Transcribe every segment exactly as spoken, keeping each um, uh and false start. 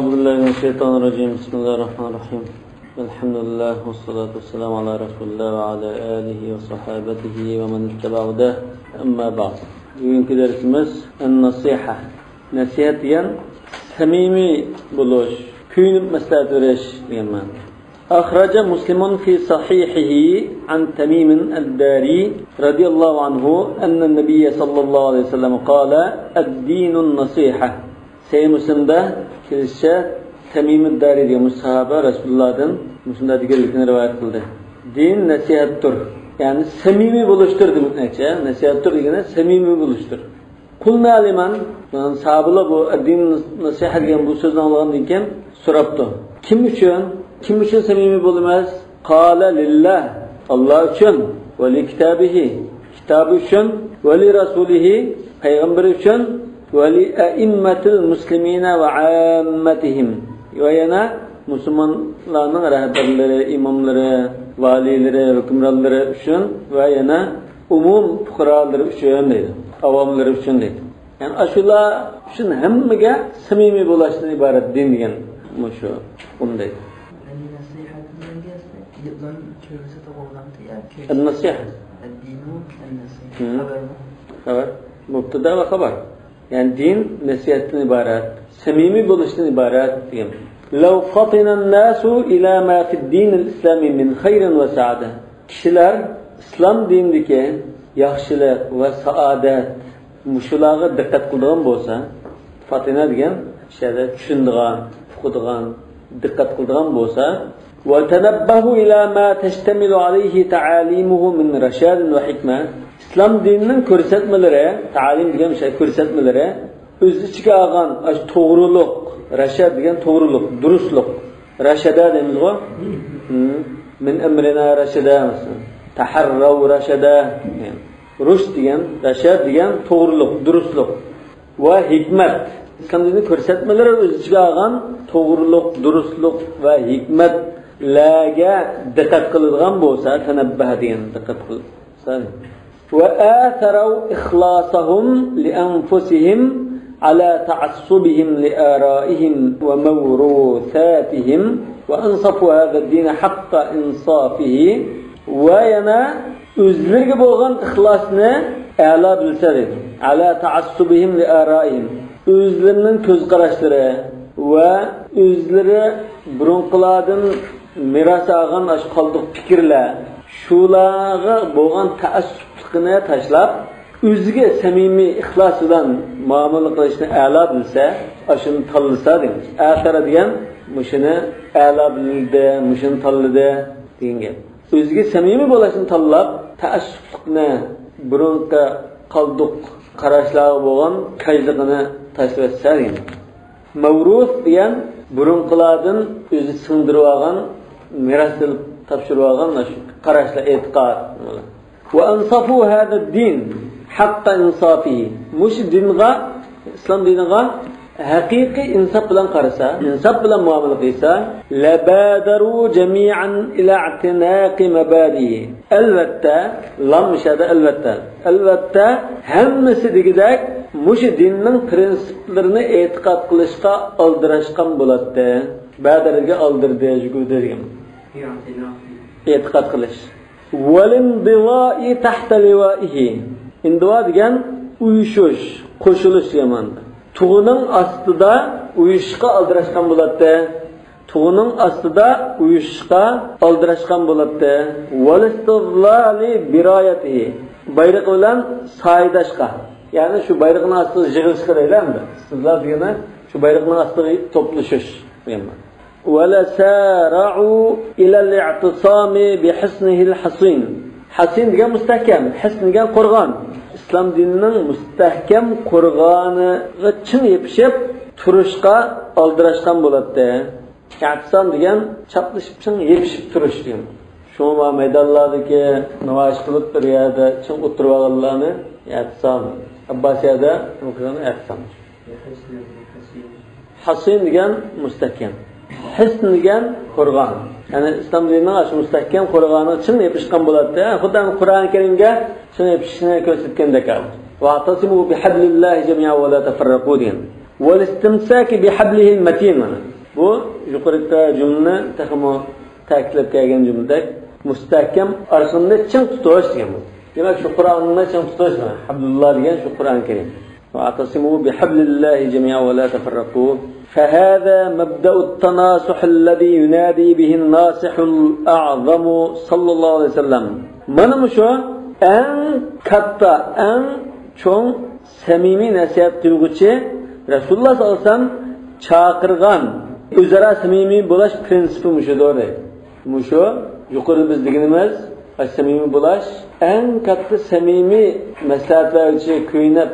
أعوذ بالله من الشيطان الرجيم. بسم الله الرحمن الرحيم. الحمد لله والصلاة والسلام على رسول الله وعلى آله وصحابته ومن اتبع هداه. أما بعد. بۈگۈنكى دەرسىمىز النصيحة. نەسىھەت دېگەن سەمىمىي بولۇش، كۆيۈنۈپ مەسلىھەت بېرىش دېگەن مەنىدە. أخرج مسلم في صحيحه عن تميم الداري رضي الله عنه أن النبي صلى الله عليه وسلم قال: الدين النصيحة. سەھىھ مۇسلىمدا كېلىشىچە، تەمىمىددارىي دېگەن مۇشۇ ساھابە رەسۇلۇللادىن مۇشۇنداق دېگەنلىكىنى رىۋايەت قىلدى. دىن نەسىھەتتۇر، يەنى سەمىمىي بولۇشتۇر دېمەكچى. نەسىھەتتۇر دېگىنى سەمىمىي بولۇشتۇر. قۇلنا لىمەن؟ ساھابىلار بۇ ئەددىن نەسىھە دېگەن بۇ سۆزنى ئاڭلىغاندىن كېيىن سوراپتۇ، كىم ئۈچۈن؟ كىم ئۈچۈن سەمىمىي بولىمىز؟ قال لله، ئاللا ئۈچۈن، ولكتابه، كىتابى ئۈچۈن، ولرسوله، پەيغەمبىرى ئۈچۈن، ولأئمة المسلمين وعامتهم، ۋە يەنە مۇسۇلمانلارنىڭ رەھبەرلىرى، ئىماملىرى، ۋالىيلىرى، ھۆكۈمرانلىرى ئۈچۈن ۋە يەنە ئومۇم پۇقرالىرى ئۈچۈن دەيدۇ، ئاۋاملىرى ئۈچۈن دەيدۇ. يەنى ئاشۇلار ئۈچۈن ھەممىگە سەمىمىي بولۇشتىن ئىبارەت دىن دېگەن مۇشۇ ئۇقۇم دەيدۇ. يەنى نەسىھەت دېگەن گەپ، دەپلەن كۆرسە توغرىلامتى ياكى؟ النصيحة. الدين النصيحة. مم. خەۋەرمۇ؟ خەۋەر. مۇبتەدا ۋە خەۋەر. يەنى دىن نەسىھەتتىن ئىبارەت، سەمىمىي بولۇشتىن ئىبارەت دېگەن. لو فطن الناس إلى ما في الدين الإسلامي من خير وسعادة. كىشىلەر ئىسلام دىنىدىكى ياخشىلىق ۋە سائادەت، مۇشۇلارغا دىققەت قىلىدىغان بولسا، فاتىنە دېگەن ئىچەردە چۈشىنىدىغان، ئۇقىدىغان، دىققەت قىلىدىغان بولسا، وتنبهوا إلى ما تشتمل عليه تعاليمه من رشاد وحكمة، ئىسلام دىنىنىڭ كۆرسەتمىلىرى، تەلىم دېگەن شەي، كۆرسەتمىلىرى، ئۆز ئىچىگە ئالغان ئاشۇ توغرىلىق، رەشەد دېگەن توغرىلىق، دۇرۇسلۇق. رەشەدە دەيمىزغۇ؟ مم. من أمرنا رشدا، مەسىلەن. تحروا رشدا. رۇشد دېگەن، رەشەد دېگەن توغرىلىق، دۇرۇسلۇق. ۋە ھېكمەت. ئىسلام دىنى كۆرسەتمىلىرى ئۆز ئىچىگە ئالغان توغرىلىق، دۇرۇسلۇق ۋە ھېكمەتلەرگە دىققەت قىلىدىغان بولسا، تەنەببەھ دېگەن دىققەت قىلسا. وآثروا إخلاصهم لأنفسهم على تعصبهم لآرائهم وموروثاتهم وأنصفوا هذا الدين حق إنصافه. ۋە يەنە ئۆزلىرىگە بولغان ئىخلاسنى ئەلا بىلسە دەيدۇ. على تعصبهم لآرائهم. ئۆزلىرىنىڭ كۆز قاراشلىرى ۋە ئۆزلىرى بۇرۇنقىلاردىن مىراس ئالغان ئاشۇ قالدۇق پىكىرلەر، شۇلارغا بولغان تەئەسسۇپلۇقىنى تاشلاپ، ئۆزىگە سەمىمىي ئىخلاس بىلەن مۇئامىلە قىلىشنى ئەلا بىلسە، ئاشۇنى تاللىسا دەيمىز. ئەسەر دېگەن مۇشۇنى ئەلا بىلدى، مۇشۇنى تاللىدى دېگەن گەپ. ئۆزىگە سەمىمىي بولۇشنى تاللاپ، تەئەسسۇپلۇقنى، بۇرۇنقى قالدۇق قاراشلارغا بولغان كاجلىقىنى تاشلىۋەتسە دېگەن. مەۋرۇس دېگەن بۇرۇنقىلاردىن ئۆزى سىڭدۈرۈۋالغان، مىراس قىلىپ تاپشۇرۇۋالغان مۇشۇ قاراشلار، ئېتىقاد. وأنصفوا هذا الدين حق إنصافه. مۇشۇ دىنغا، ئىسلام دىنىغا ھەقىقىي ئىنساپ بىلەن قارىسا، ئىنساپ بىلەن مۇئامىلە قىلسا، لبادروا جميعا إلى اعتناق مبادئه. ئەلۋەتتە، لام مۇشۇ يەردە ئەلۋەتتە. ئەلۋەتتە، ھەممىسى دېگۈدەك مۇشۇ دىننىڭ پىرىنسىپلىرىنى ئېتىقاد قىلىشقا ئالدىراشقان بولاتتى. بادر دېگەن ئالدىردى، يۈگۈردى دېگەن. ئېتىقاد قىلىش. والانضواء تحت لوائه. ئىنزىۋا دېگەن ئۇيۇشۇش، قوشۇلۇش دېگەن مەنىدە. تۇغىنىڭ ئاستىدا ئۇيۇشۇشقا ئالدىراشقان بولاتتى. تۇغىنىڭ ئاستىدا ئۇيۇشۇشقا ئالدىراشقان بولاتتى. والاستظلال برايته. بايرىقى بىلەن سايىداشقا. يەنى شۇ بايرىقنىڭ ئاستىدا يىغىلىشقا دەيدۇ ئەمدى. ئىستىزلال دېگىنى شۇ بايرىقنىڭ ئاستىغا توپلىشىش دېگەن مەنە. ولسارعوا إلى الاعتصام بحصنه الحصين. ھەسىن دېگەن مۇستەھكەم، ھىسن دېگەن قورغان. ئىسلام دىنىنىڭ مۇستەھكەم قورغانىغا چىڭ يېپىشىپ تۇرۇشقا ئالدىراشقان بولاتتى. ئەتىسام دېگەن چاپلىشىپ چىڭ يېپىشىپ تۇرۇش دېگەن. شۇڭا مەيدانلاردىكى نامايىش قىلىپ بىر يەردە چىڭ ئولتۇرۇۋالغانلارنى ئەتىسام، ئابباسىيەدە ئەتىسام. ھەسىن دېگەن مۇستەھكەم. ھىسن دېگەن قورغان. يەنى ئىسلام دىنىنىڭ شۇ مۇستەھكەم قورغانىغا چىڭ يېپىشقان بولاتتى. خۇددى قۇرئان كەرىمگە چىڭ يېپىشىشنى كۆرسەتكەندەك. واعتصموا بحبل الله جميعا ولا تفرقوا دېگەن. والاستمساك بحبله المتين. بۇ يۇقىرىقى جۈملىنى تېخىمۇ تەكىتلەپ كەلگەن جۈملىدەك مۇستەھكەم ئارقىنى چىڭ تۇتۇش دېگەن بۇ. دېمەك، شۇ قۇرئاننى چىڭ تۇتۇش، ھەبلۇللا دېگەن شۇ قۇرئان كەرىم. واعتصموا بحبل الله جميعا ولا تفرقوا. فهذا مبدأ التناصح الذي ينادي به الناصح الأعظم صلى الله عليه وسلم. مانا مۇشۇ ئەڭ كاتتا، ئەڭ چوڭ سەمىمىي نەسىھەت قىلغۇچى رەسۇلۇللا ساللاللاھۇ ئەلەيھى ۋەسەللەم چاقىرغان ئۆزئارا سەمىمىي بولاش پىرىنسىپى مۇشۇدۇر دەيدۇ. مۇشۇ يۇقىرىدا بىز دېگىنىمىز، سەمىمىي بولاش، ئەڭ كاتتا سەمىمىي مەسلىھەتلەرچە كۆيۈنۈپ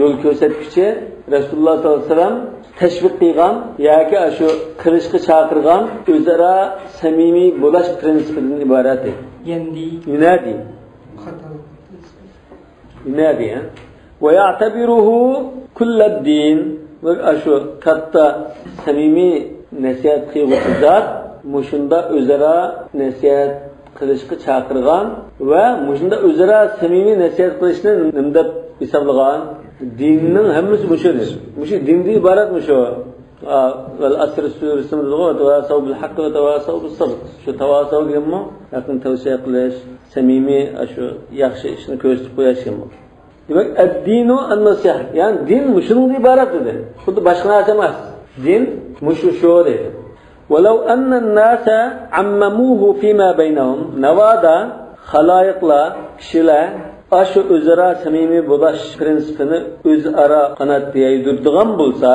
يول كۆرسەتكۈچى رەسۇلۇللا ساللاللاھۇ ئەلەيھى ۋەسەللەم تەشۋىق قىلغان ياكى ئاشۇ قىلىشقا چاقىرغان ئۆزئارا سەمىمىي بولاش پىرىنسىپىدىن ئىبارەت. يەندى. يۇنادى. خاتا. يۇنادى، ھە؟ ويعتبره كل الدين. بىر ئاشۇ كاتتا سەمىمىي نەسىھەت قىلغۇچى زات مۇشۇنداق ئۆزئارا نەسىھەت قىلىشقا چاقىرغان ۋە مۇشۇنداق ئۆزئارا سەمىمىي نەسىھەت قىلىشنى نېمە دەپ ھېسابلىغان؟ دىننىڭ ھەممىسى مۇشۇ دېدى. مۇشۇ دىندىن ئىبارەت مۇشۇ. ئا، ۋەل ئەسر سۈرىسىمىزدىغۇ، ۋە تەۋاسەۋ بىل ھەققى ۋە تەۋاسەۋ بىس سەبر. شۇ تەۋاسەۋ دېگەنمۇ ھەقنى تەۋسىيە قىلىش، سەمىمىي، ئاشۇ ياخشى ئىشنى كۆرسىتىپ قويۇش دېگەن بۇ. دېمەك، ئەددىنۇ ئەننەسىھە. يەنى دىن مۇشۇنىڭدىن ئىبارەت دېدى. خۇددى باشقا نەرسە ئەمەس. دىن مۇشۇ شۇ دېدى. ولو أن الناس عمموه فيما بينهم، ناۋادا خالايىقلار، كىشىلەر ئاشۇ ئۆزئارا سەمىمىي بولاش پىرىنسىپىنى ئۆزئارا قانات يايدۇرىدىغان بولسا،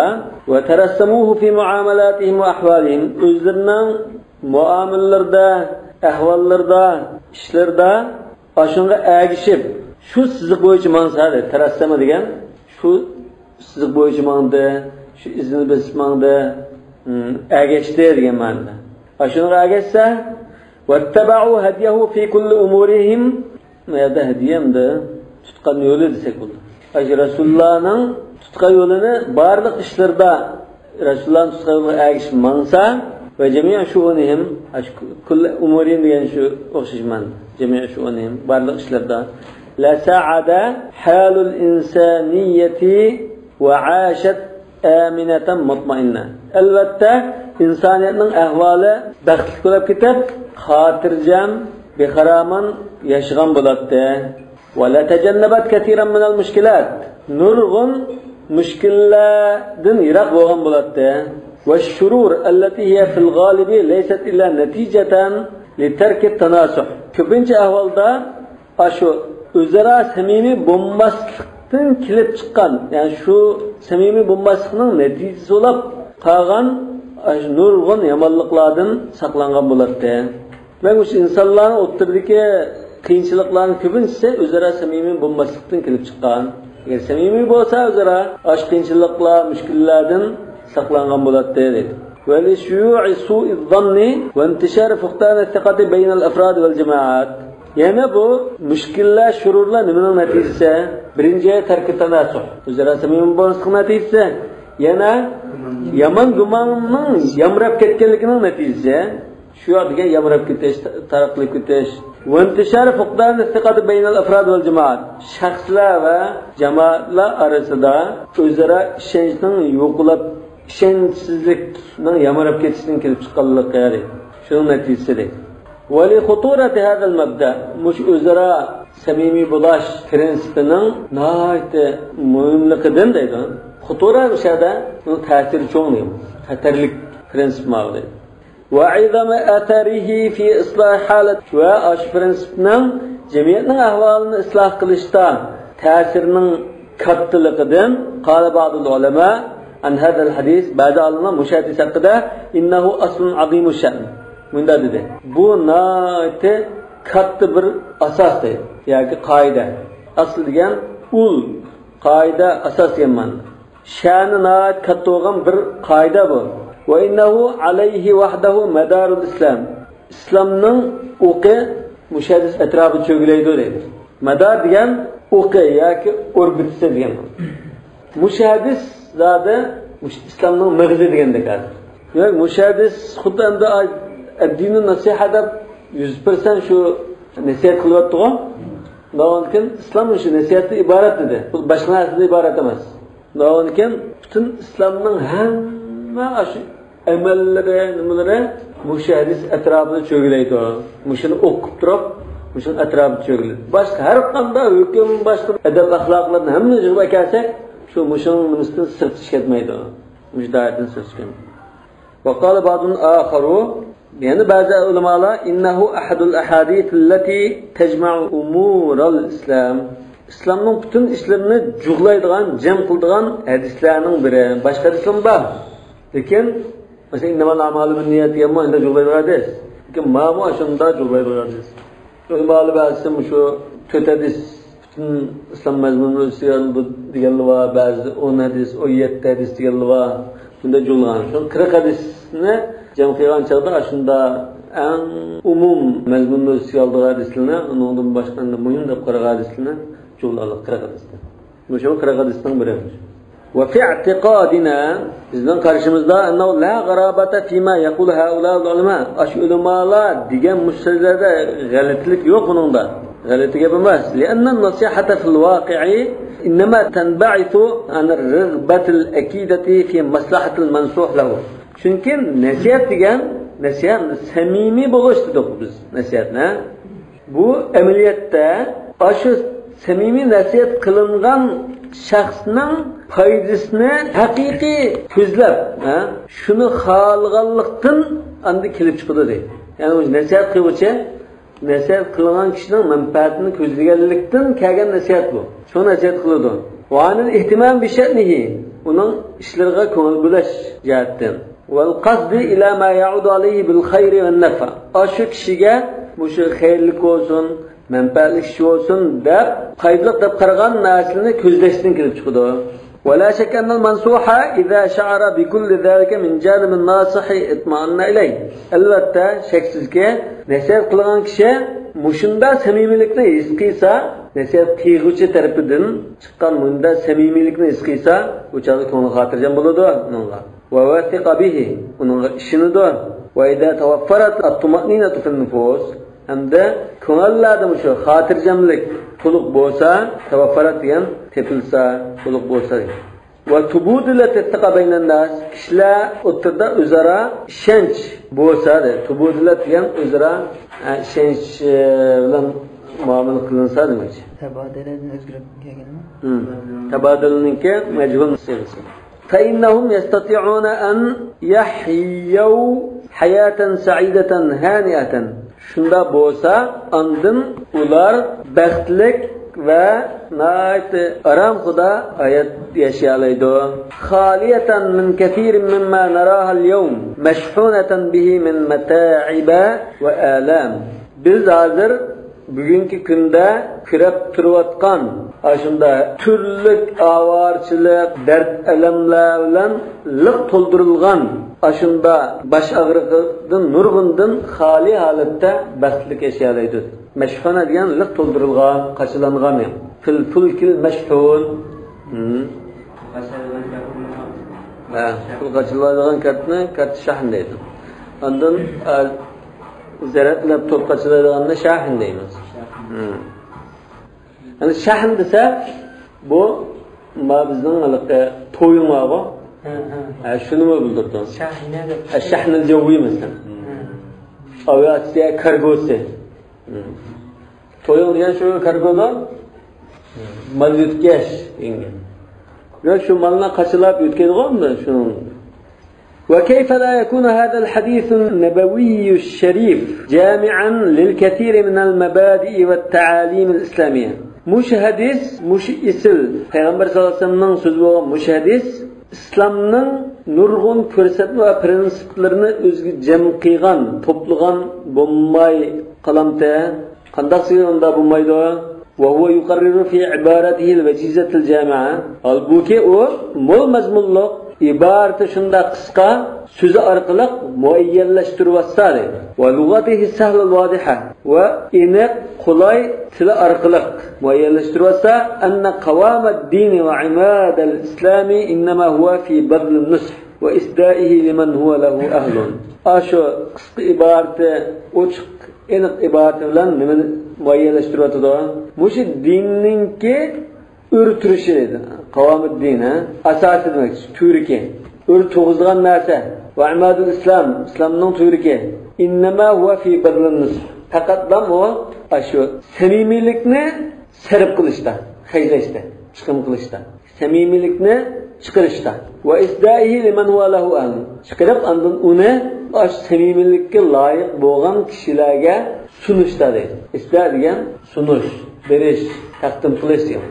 وترسموه في معاملاتهم وأحوالهم، ئۆزلىرىنىڭ مۇئامىلىلىرىدە، ئەھۋاللىرىدا، ئىشلىرىدا ئاشۇنىڭغا ئەگىشىپ، شۇ سىزىق بويىچە ماڭسا، دەيدۇ. تەرەسسەمە دېگەن شۇ سىزىق بويىچە ماڭدى، شۇ ئىزىنى بېسىپ ماڭدى، ئەگەشتى دېگەن مەنىدە. ئاشۇنىڭغا ئەگەشسە، واتبعوا هديه في كل أمورهم، بۇ يەردە ھەدىيە ئەمدى تۇتقان يولى دېسەك بولىدۇ. ئاشۇ رەسۇلۇللانىڭ تۇتقان يولىنى بارلىق ئىشلىرىدا رەسۇلۇللانىڭ تۇتقان يولىغا ئەگىشىپ ماڭسا، وجميع شؤونهم، ئاشۇ كل أمورهم دېگەن شۇ ئوخشاش مەنە. جميع شؤونهم، بارلىق ئىشلىرىدا. لسعد حال الإنسانية وعاشت آمنة مطمئنة. ئەلۋەتتە، ئىنسانىيەتنىڭ ئەھۋالى بەختلىك بولۇپ كېتىپ، خاتىرجەم، بىخارامان ياشىغان بولاتتى. ولتجنبت كثيرا من المشكلات، نۇرغۇن مۈشكۈللەردىن يىراق بولغان بولاتتى. والشرور التي هي في الغالب ليست إلا نتيجة لترك التناصح. كۆپىنچە ئەھۋالدا ئاشۇ ئۆزئارا سەمىمىي بولماسلىقتىن كېلىپ چىققان، يەنى شۇ سەمىمىي بولماسلىقنىڭ نەتىجىسى بولۇپ قالغان ئاشۇ نۇرغۇن يامانلىقلاردىن ساقلانغان بولاتتى. دېمەك، مۇشۇ ئىنسانلارنىڭ ئوتتۇرىدىكى قىيىنچىلىقلارنىڭ كۆپىنچىسى ئۆزئارا سەمىمىي بولماسلىقتىن كېلىپ چىققان. ئەگەر سەمىمىي بولسا، ئۆزئارا ئاشۇ قىيىنچىلىقلار، مۈشكۈللەردىن ساقلانغان بولاتتى، دەيدۇ. ولشيوع سوء الظن وانتشار فقدان الثقة بين الأفراد والجماعات. يەنە بۇ مۈشكۈللەر، شۇرۇرلار نېمىنىڭ نەتىجىسى؟ بىرىنچى، تەركى تاناسۇھ. ئۆزئارا سەمىمىي بولماسلىقنىڭ نەتىجىسى. يەنە يامان گۇماننىڭ يامراپ كەتكەنلىكىنىڭ نەتىجىسى. شۇ دېگەن يامراپ كېتىش، تارقىلىپ كېتىش. وانتشار فقدان الثقة بين الأفراد والجماعات. شەخسلەر ۋە جامائەتلەر ئارىسىدا ئۆزئارا ئىشەنچنىڭ يوقىلىپ، ئىشەنچسىزلىكنىڭ يامراپ كېتىشىدىن كېلىپ چىققانلىقى، شۇنىڭ نەتىجىسى. ولخطورة هذا المبدأ، مۇشۇ ئۆزئارا سەمىمىي بولاش پىرىنسىپىنىڭ ناھايىتى مۇھىملىقىدىن دەيدۇ. خۇتۇرە مۇشۇ يەردە ئۇنىڭ تەسىرى چوڭ دېگەن، خەتەرلىك پىرىنسىپ ماۋۇ دەيدۇ. وعظم أثره في إصلاح حالة، ۋە ئاشۇ پىرىنسىپنىڭ جەمئىيەتنىڭ ئەھۋالىنى ئىسلاھ قىلىشتا تەسىرىنىڭ كاتتىلىقىدىن. قال بعض العلماء عن هذا الحديث، بەزى ئالىملار مۇشۇ ھەدىس ھەققىدە، إنه أصل عظيم الشأن، مۇنداق دېدى، بۇ ناھايىتى كاتتا بىر ئاساس دەيدۇ، ياكى قائىدە. ئەسل دېگەن ئۇل، قائىدە، ئاساس دېگەن مەنىدە. شەنى ناھايىتى كاتتا بولغان بىر قائىدە بۇ. وإنه عليه وحده مدار الإسلام. ئىسلامنىڭ ئوقى مۇشۇ ھەدىس ئەتراپىدا چۆگىلەيدۇ دەيدۇ. مەدار دېگەن ئوقى ياكى ئوربىتىسى دېگەن. مۇشۇ ھەدىس زادى مۇشۇ ئىسلامنىڭ مېغىزى دېگەندەك ھازىر. دېمەك، مۇشۇ ھەدىس خۇددى ئەمدى ئەددىنۇ نەسىھە دەپ يۈز پىرسەنت شۇ نەسىھەت قىلىۋاتىدىغۇ. ئۇنىڭدىن كېيىن ئىسلام شۇ نەسىھەتتىن ئىبارەت دېدى. بۇ باشقا نەرسىدىن ئىبارەت ئەمەس. ئۇنىڭدىن كېيىن پۈتۈن ئىسلامنىڭ ھەممە ئاشۇ ئەمەللىرى، نېمىلىرى مۇشۇ ھەدىس ئەتراپىدا چۆگىلەيدۇ. مۇشۇنى ئوقۇپ تۇرۇپ، مۇشۇنىڭ ئەتراپىدا چۆگىلەيدۇ. باشقا ھەر قانداق ھۆكۈم، باشقا ئەدەپ-ئەخلاقلارنى ھەممىنى يىغىپ ئەكەلسەك، شۇ مۇشۇنىڭ نېمىسىدىن سىرتقا چىقىپ كەتمەيدۇ. مۇشۇ دائىرىدىن سىرتقا چىقىدۇ. وقال بعض آخر، يەنە بەزى ئۆلىمالار، إنه أحد الأحاديث التي تجمع أمور الإسلام. ئىسلامنىڭ پۈتۈن ئىشلىرىنى جۇغلايدىغان، جەم قىلىدىغان ھەدىسلەرنىڭ بىرى. باشقا ھەدىسلەرمۇ بار. لېكىن، مەسىلەن، إنما الأعمال بالنيات دېگەنمۇ ئەنە جۇغلايدىغان ھەدىس. لېكىن مانا شۇنداق جۇغلايدىغان ھەدىس. ئۆلىمالار بەزىسى مۇشۇ تۆت ھەدىس پۈتۈن ئىسلام مەزمۇنىنى ئۆز ئىچىگە ئالىدۇ دېگەنلەر بار، بەزىدە ئون ھەدىس، ئون يەتتە ھەدىس دېگەنلەر بار. شۇنداق جۇغلىغان. شۇ قىرىق ھەدىسنى جەم قىلغان چاغدا ئاشۇنداق ئەڭ ئومۇم مەزمۇننى ئۆز ئىچىگە ئالىدىغان ھەدىسلەرنى، ئۇنىڭدىن باشقا ئەڭ مۇھىم دەپ قارىغان ھەدىسلەرنى جۇغلايدۇ قىرىق ھەدىسنى. مۇشۇ قىرىق ھەدىسنىڭ بىرى. وفي اعتقادنا، بىزنىڭ قارىشىمىزدا، أنه لا غرابة فيما يقول هؤلاء العلماء. ئاشۇ ئۆلىمالار دېگەن مۇشۇ سۆزلەردە غەلىتىلىك يوق بۇنىڭدا. غەلىتە گەپ ئەمەس. لأن النصيحة في الواقع إنما تنبعث عن الرغبة الأكيدة في مصلحة المنصوح له. چۈنكى نەسىھەت دېگەن، نەسىھەت سەمىمىي بولۇش دېدۇق بىز نەسىھەتنى. بۇ ئەمەلىيەتتە ئاشۇ سەمىمىي نەسىھەت قىلىنغان شەخسنىڭ پايدىسىنى ھەقىقىي كۆزلەپ، ھە، شۇنى خالىغانلىقتىن ئاندىن كېلىپ چىقىدۇ دەيدۇ. يەنى ئۇ نەسىھەت قىلغۇچى نەسىھەت قىلىنغان كىشىنىڭ مەنپەئەتىنى كۆزلىگەنلىكتىن كەلگەن نەسىھەت بۇ. شۇ نەسىھەت قىلىدۇ. وعن الاهتمام بشأنه، ئۇنىڭ ئىشلىرىغا كۆڭۈل بۆلۈش جەھەتتىن. والقصد إلى ما يعود عليه بالخير والنفع. ئاشۇ كىشىگە مۇشۇ خەيرلىك بولسۇن، مەنپەئەتلىك ئىش بولسۇن دەپ، پايدىلىق دەپ قارىغان نەرسىنى كۆزلەشتىن كېلىپ چىقىدۇ. ولا شك أن المنصوح إذا شعر بكل ذلك من جانب الناصح اطمأن إليه. ئەلۋەتتە، شەكسىزكى، نەسىھەت قىلغان كىشى مۇشۇنداق سەمىمىيلىكنى ھېس قىلسا، نەسىھەت قىلغۇچى تەرىپىدىن چىققان مۇنداق سەمىمىيلىكنى ھېس قىلسا، ئۇ چاغدا كۆڭلى خاتىرجەم بولىدۇ ئۇنىڭغا. ووثق به، ئۇنىڭغا ئىشىنىدۇ. وإذا توفرت الطمأنينة في النفوس، ھەمدە كۆڭۈللەردە مۇشۇ خاتىرجەملىك تولۇق بولسا، توفرت دېگەن تېپىلسا، تولۇق بولسا دېگەن. وتبادلت الثقة بين الناس، كىشىلەر ئوتتۇرىدا ئۆزئارا ئىشەنچ بولسا، دەيدۇ. تبادلت دېگەن ئۆزئارا، ئە، ئىشەنچ، ئە، بىلەن مۇئامىلە قىلىنسا دېمەكچى. تەبادىلەدىن ئۆزگىرىپ كەلگەنمۇ؟ ھىم. تەبادىلنىڭكى مەجھۇل سىيغىسى. فإنهم يستطيعون أن يحيوا حياة سعيدة هانئة. شۇنداق بولسا، ئاندىن ئۇلار بەختلىك ۋە ناھايىتى ئارامخۇدا ھايات ياشىيالايدۇ. خالية من كثير مما نراها اليوم مشحونة به من متاعب وآلام. بىز ھازىر بۈگۈنكى كۈندە كۆرۈپ تۇرۇۋاتقان ئاشۇنداق تۈرلۈك ئاۋارىچىلىك، دەرد-ئەلەملەر بىلەن لىق تولدۇرۇلغان ئاشۇنداق باش ئاغرىقىدىن نۇرغۇندىن خالىي ھالەتتە بەختلىك ياشىيالايدۇ. مەشھۇنە دېگەن لىق تولدۇرۇلغان، قاچىلانغان. في الفلك المشحون. ھە، پۇل قاچىلايدىغان كارتنى كارت شاھن دەيدۇ. ئاندىن، ئە، زەرەتلەپ توپ قاچىلايدىغاننى شاھن دەيمىز. ھە. يەنى شاھن دېسە، بۇ، ما بىزنىڭ ھېلىقى تويۇڭ بارغۇ. ھە، ھە. ھە، شۇنىمۇ بىلدۈرىدۇ. شاھنە دەپ. ھە، شاھنە جوۋى مەسىلەن. ھە. ئاۋىئاتسىيە كارگوسى. ھە. تويۇڭ دېگەن شۇ كارگودا مال يۆتكەش دېگەن. يا شۇ مالنى قاچىلاپ يۆتكەيدىغۇ ئەمدى شۇنىڭ. وكيف لا يكون هذا الحديث النبوي الشريف جامعا للكثير من المبادئ والتعاليم الإسلامية. مۇشۇ ھەدىس، مۇشۇ ئېسىل پەيغەمبەر سەللەللاھۇ ئەلەيھى ۋەسەللەمنىڭ سۆزى بولغان مۇشۇ ھەدىس ئىسلامنىڭ نۇرغۇن كۆرسەتمە ۋە پىرىنسىپلىرىنى ئۆزىگە جەم قىلغان، توپلىغان بولماي قالامتى؟ قانداق سۆزى ئۇنداق بولمايدۇ؟ وهو يقرر في عبارته الوجيزة الجامعة. ھالبۇكى، ئۇ مول مەزمۇنلۇق، ئىبارىتى شۇنداق قىسقا، سۆزى ئارقىلىق مۇئەييەنلەشتۈرۈۋاتسا دەيدۇ. ولغته السهلة الواضحة. ۋە ئېنىق، قولاي تىلى ئارقىلىق مۇئەييەنلەشتۈرۈۋاتسا، أن قوام الدين وعماد الإسلام إنما هو في بذل النصح وإسدائه لمن هو له أهل. ئاشۇ قىسقا ئىبارىتى، ئوچۇق، ئېنىق ئىبارىتى بىلەن نېمىنى مۇئەييەنلەشتۈرۈۋاتىدۇ؟ مۇشۇ دىننىڭكى ئۆرە تۇرۇشى، قوامىددىن، ھە؟ ئاساسى دېمەكچى، تۈۋرۈكى. ئۆرە تۇرغۇزىدىغان نەرسە. ۋە ئىمادۇل ئىسلام، ئىسلامنىڭ تۈۋرۈكى. ئىننەما ھۇۋە فى بەزلىن نۇسھ. پەقەتلا ئۇ ئاشۇ سەمىمىيلىكنى سەرپ قىلىشتا، خەجلەشتە، چىقىم قىلىشتا، سەمىمىيلىكنى چىقىرىشتا. ۋە ئىسدائىھى لىمەن ھۇۋە لەھۇ ئەھلۇ. چىقىرىپ، ئاندىن ئۇنى ئاشۇ سەمىمىيلىككە لايىق بولغان كىشىلەرگە سۇنۇشتا دەيدۇ. ئىسدا دېگەن سۇنۇش، بېرىش، تەقدىم قىلىش دېگەن.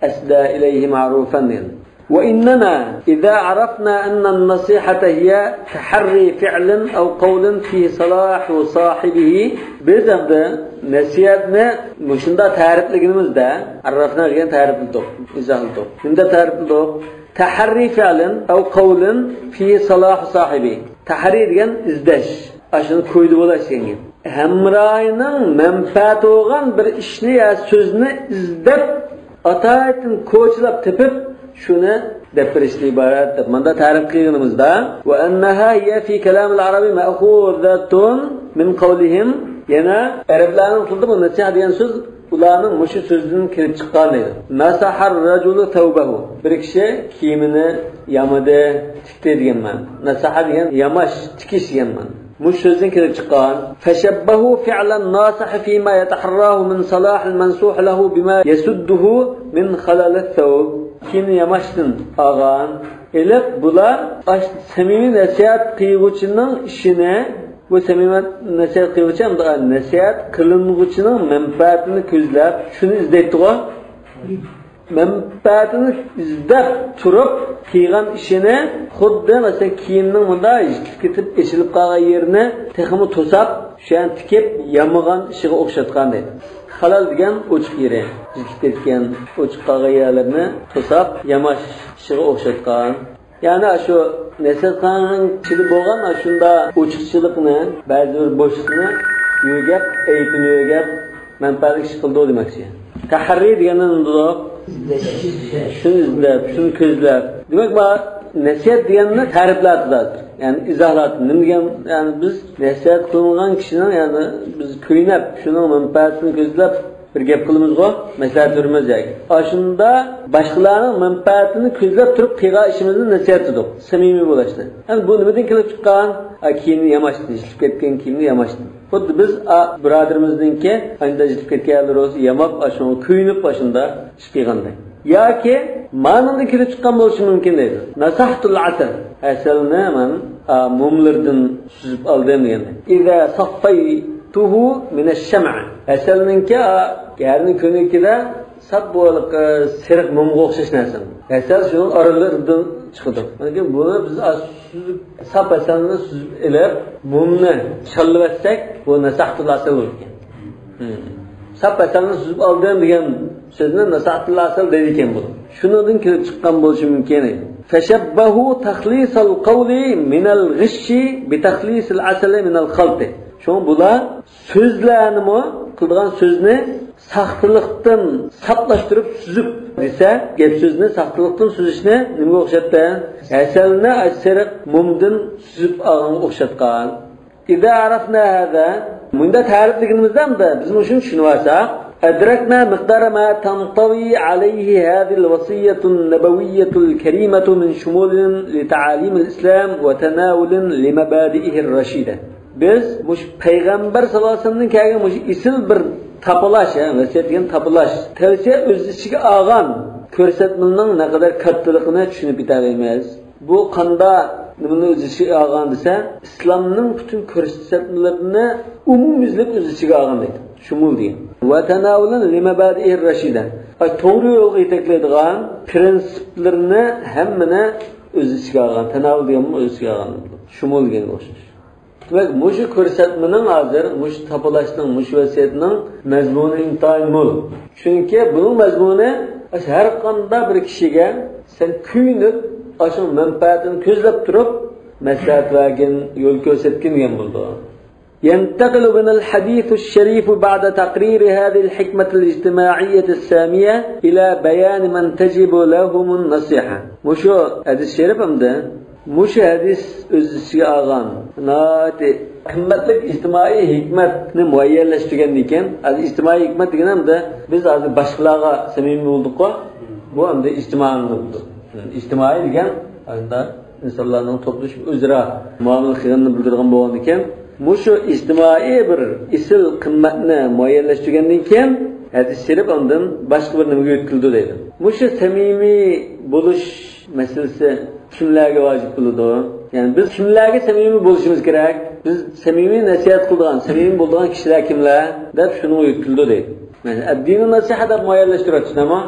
ئەسدا ئىلەيھى مەرۇفەن دېگەن. وإننا إذا عرفنا أن النصيحة هي تحري فعل أو قول فيه صلاح صاحبه. بىز ئەمدى نەسىھەتنى مۇشۇنداق تەرىپلىگىنىمىزدە، ئەررەفنا دېگەن تەرىپلىدۇق، ئىزاھلىدۇق. نېمىدەپ تەرىپلىدۇق؟ تەھەررى فىئلىن ئەۋ قەۋلىن فىھى سالاھۇ ساھىبى. تەھەررى دېگەن ئىزدەش. ئاشۇنى كويىدا بولاش دېگەن گەپ. ھەمراھىنىڭ مەنپەئەتى بولغان بىر ئىشنى يا سۆزنى ئىزدەپ، ئاتايىتىن كوچىلاپ تېپىپ، شۇنى دەپ بېرىشتىن ئىبارەت دەپ مۇنداق تەرىپ قىلغىنىمىزدا، وأنها هي في كلام العرب مأخوذة من قولهم. يەنە ئەرەبلەرنىڭ تىلىدا بۇ نەسىھە دېگەن سۆز ئۇلارنىڭ مۇشۇ سۆزىدىن كېلىپ چىققان دەيدۇ. ناساھار رەجۇلۇ سەۋبەھۇ. بىر كىشى كىيىمىنى يامىدى، تىكتى دېگەن مەنە. ناساھا دېگەن ياماش، تىكىش دېگەن مەنە. مۇشۇ سۆزدىن كېلىپ چىققان. فەشەببەھۇ فىئلەن ناسىھى فىما يەتەھەرراھۇ مىن سالاھىل مەنسۇھ لەھۇ بىما يەسۇددۇھۇ مىن خەلەلىس سەۋب. كىيىمنى ياماشتىن ئالغان. ئېلىپ بۇلار ئاش-، سەمىمىي نەسىھەت قىلغۇچىنىڭ ئىشىنى، بۇ سەمىمىي نەسىھەت قىلغۇچى ھەمدە نەسىھەت قىلىنغۇچىنىڭ مەنپەئەتىنى كۆزلەپ، شۇنى ئىزدەيدىغۇ. مەنپەئەتىنى ئىزدەپ تۇرۇپ قىلغان ئىشىنى خۇددى، مەسىلەن، كىيىمنىڭ مۇنداق يىرتىلىپ كېتىپ ئېچىلىپ قالغان يېرىنى تېخىمۇ توساپ، شۇ يەرنى تىكىپ يامىغان ئىشىغا ئوخشاتقان دەيدۇ. خەلەل دېگەن ئوچۇق يېرى، يىرتىلىپ كەتكەن، ئوچۇق قالغان يەرلىرىنى توساپ ياماش ئىشىغا ئوخشاتقان. يەنى ئاشۇ نەسىھەت قىلغان كىشىدە بولغان ئاشۇنداق ئوچۇقچىلىقنى، بەزى بىر بوشلۇقنى يۆگەپ، ئەيىبىنى يۆگەپ، مەنپەئەتلىك ئىش قىلىدۇ دېمەكچى. تەھەررى دېگەندىن نېمە دېدۇق؟ شۇنى ئىزدەپ، شۇنى كۆزلەپ. دېمەك، ما نەسىھەت دېگەننى تەرىپلەپ، يەنى ئىزاھلاپ. نېمە دېگەن؟ يەنى بىز نەسىھەت قىلىنغان كىشىنىڭ، يەنى بىز كۆينەپ، شۇنىڭ مەنپەئەتىنى كۆزلەپ، بىر گەپ قىلىمىزغۇ، مەسلىھەت بېرىمىز ياكى. ئاشۇندا باشقىلارنىڭ مەنپەئەتىنى كۆزلەپ تۇرۇپ قىلغان ئىشىمىزنى نەسىھەت دېدۇق. سەمىمىي بولۇشنى. ئەمدى بۇ نېمىدىن كېلىپ چىققان؟ ئا، كىيىمنى ياماشتىن، يىرتىلىپ كەتكەن كىيىمنى ياماشتىن. خۇددى بىز، ئا، بۇرادىرىمىزنىڭكى ئانداق يىرتىلىپ كەتكەن يەرلىرى بولسا ياماپ، ئاشۇنىڭغا كۆيۈنۈپ ئاشۇنداق ئىش قىلغاندەك. ياكى مانىڭدىن كېلىپ چىققان بولۇشى مۇمكىن دەيدۇ. نەسەھتۇل ئەسەل. ئەسەلنى مەن، ئا، موملىرىدىن سۈزۈپ ئالدىم دېگەندەك. ئىزا سەففەيتۇھۇ مىنەش شەمئ. ئەسەلنىڭكى، ئا، يەرنىڭ كۆينىكىدە ساپ بولغانلىقى سېرىق مومغا ئوخشاش نەرسە. ئەسەل شۇنىڭ ئارىلىرىدىن چىقىدۇ. لېكىن بۇنى بىز ئاز سۈزۈپ، ساپ ئەسەلنى سۈزۈپ ئېلىپ، مومنى شاللىۋەتسەك، بۇ نەسەھتۇل ئەسەل بولىدىكەن. ساپ ئەسەلنى سۈزۈپ ئالدىم دېگەن سۆزنى نەسەھتۇل ئەسەل دەيدىكەن بۇ. شۇنىڭدىن كېلىپ چىققان بولۇشى مۇمكىن. فەشەببەھۇ تەخلىسەل قەۋلى مىنەل غىششى بىتەخلىسەل ئەسەلى مىنەل خەلتى. شۇڭا بۇلار سۆزلەرنىمۇ، قىلىدىغان سۆزنى ساختىلىقتىن ساپلاشتۇرۇپ سۈزۈپ دېسە، گەپ سۆزنى ساختىلىقتىن سۈزۈشنى نېمىگە ئوخشاتتى؟ ھەسەلنى ئاچچىق مومدىن سۈزۈپ ئالغانغا ئوخشاتقان. إذا عرفنا هذا، مۇنداق تەرىپلىگىنىمىزدە بىز مۇشۇنى چۈشىنىۋالساق، أدركنا مقدار ما تنطوي عليه هذه الوصية النبوية الكريمة من شمول لتعاليم الإسلام وتناول لمبادئه الرشيدة. بىز مۇشۇ پەيغەمبەر ساللاللاھۇ ئەلەيھى ۋەسەللەمدىن كەلگەن مۇشۇ ئېسىل بىر تاپىلاش، ھە، ۋەسىيەت دېگەن تاپىلاش، تەۋسىيە ئۆز ئىچىگە ئالغان كۆرسەتمىنىڭ نەقەدەر كاتتىلىقىنى چۈشىنىپ يېتەلەيمىز. بۇ قانداق نېمىنى ئۆز ئىچىگە ئالغان دېسە، ئىسلامنىڭ پۈتۈن كۆرسەتمىلىرىنى ئومۇميۈزلۈك ئۆز ئىچىگە ئالغان دەيدۇ. شۇمۇل دېگەن. ۋە تەناۋۇلۇن لىمەبادىئىر رەشىدە. ئاي، توغرا يولغا يېتەكلەيدىغان پرىنسىپلىرىنى ھەممىنى ئۆز ئىچىگە ئالغان. تەناۋۇل دېگەنمۇ ئۆز ئىچىگە ئالغان. شۇمۇل دېگەنگە ئوخشاش. دېمەك، مۇشۇ كۆرسەتمىنىڭ ھازىر، مۇشۇ تاپىلاشنىڭ، مۇشۇ ۋەسىيەتنىڭ مەزمۇنى ئىنتايىن مول. چۈنكى بۇنىڭ مەزمۇنى ھەر قانداق بىر كىشىگە سەن كۆيۈنۈپ، ئاشۇنىڭ مەنپەئەتىنى كۆزلەپ تۇرۇپ مەسلىھەت بەرگىن، يول كۆرسەتكىن دېگەن بولىدۇ. ينتقل بنا الحديث الشريف بعد تقرير هذه الحكمة الاجتماعية السامية إلى بيان من تجب لهم النصيحة. مۇشۇ ھەدىس شەرىپ ئەمدى مۇشۇ ھەدىس ئۆز ئىچىگە ئالغان ناھايىتى قىممەتلىك ئىجتىمائىي ھېكمەتنى مۇئەييەنلەشتۈرگەندىن كېيىن، ھازىر ئىجتىمائىي ھېكمەت دېگەن ئەمدى بىز ھازىر باشقىلارغا سەمىمىي بولدۇققۇ، بۇ ئەمدى ئىجتىمائىي بولىدۇ. ئىجتىمائىي دېگەن ئەمدى ئىنسانلارنىڭ توپلىشىپ ئۆزئارا مۇئامىلە قىلغىنىنى بىلدۈرىدىغان بولغاندىكىن، مۇشۇ ئىجتىمائىي بىر ئېسىل قىممەتنى مۇئەييەنلەشتۈرگەندىن كېيىن، ھەدىس شېرىپ ئاندىن باشقا بىر نېمىگە يۆتكىلىدۇ دەيدۇ. مۇشۇ سەمىمىي بولۇش مەسىلىسى كىملەرگە ۋاجىپ بولىدۇ؟ يەنى بىز كىملەرگە سەمىمىي بولۇشىمىز كېرەك؟ بىز سەمىمىي نەسىھەت قىلىدىغان، سەمىمىي بولىدىغان كىشىلەر كىملەر؟ دەپ شۇنىڭغا يۆتكىلىدۇ دەيدۇ. مەسىلەن، ئەددىنۇ نەسىھە دەپ مۇئەييەنلەشتۈرۈۋاتىسىز، ئەمما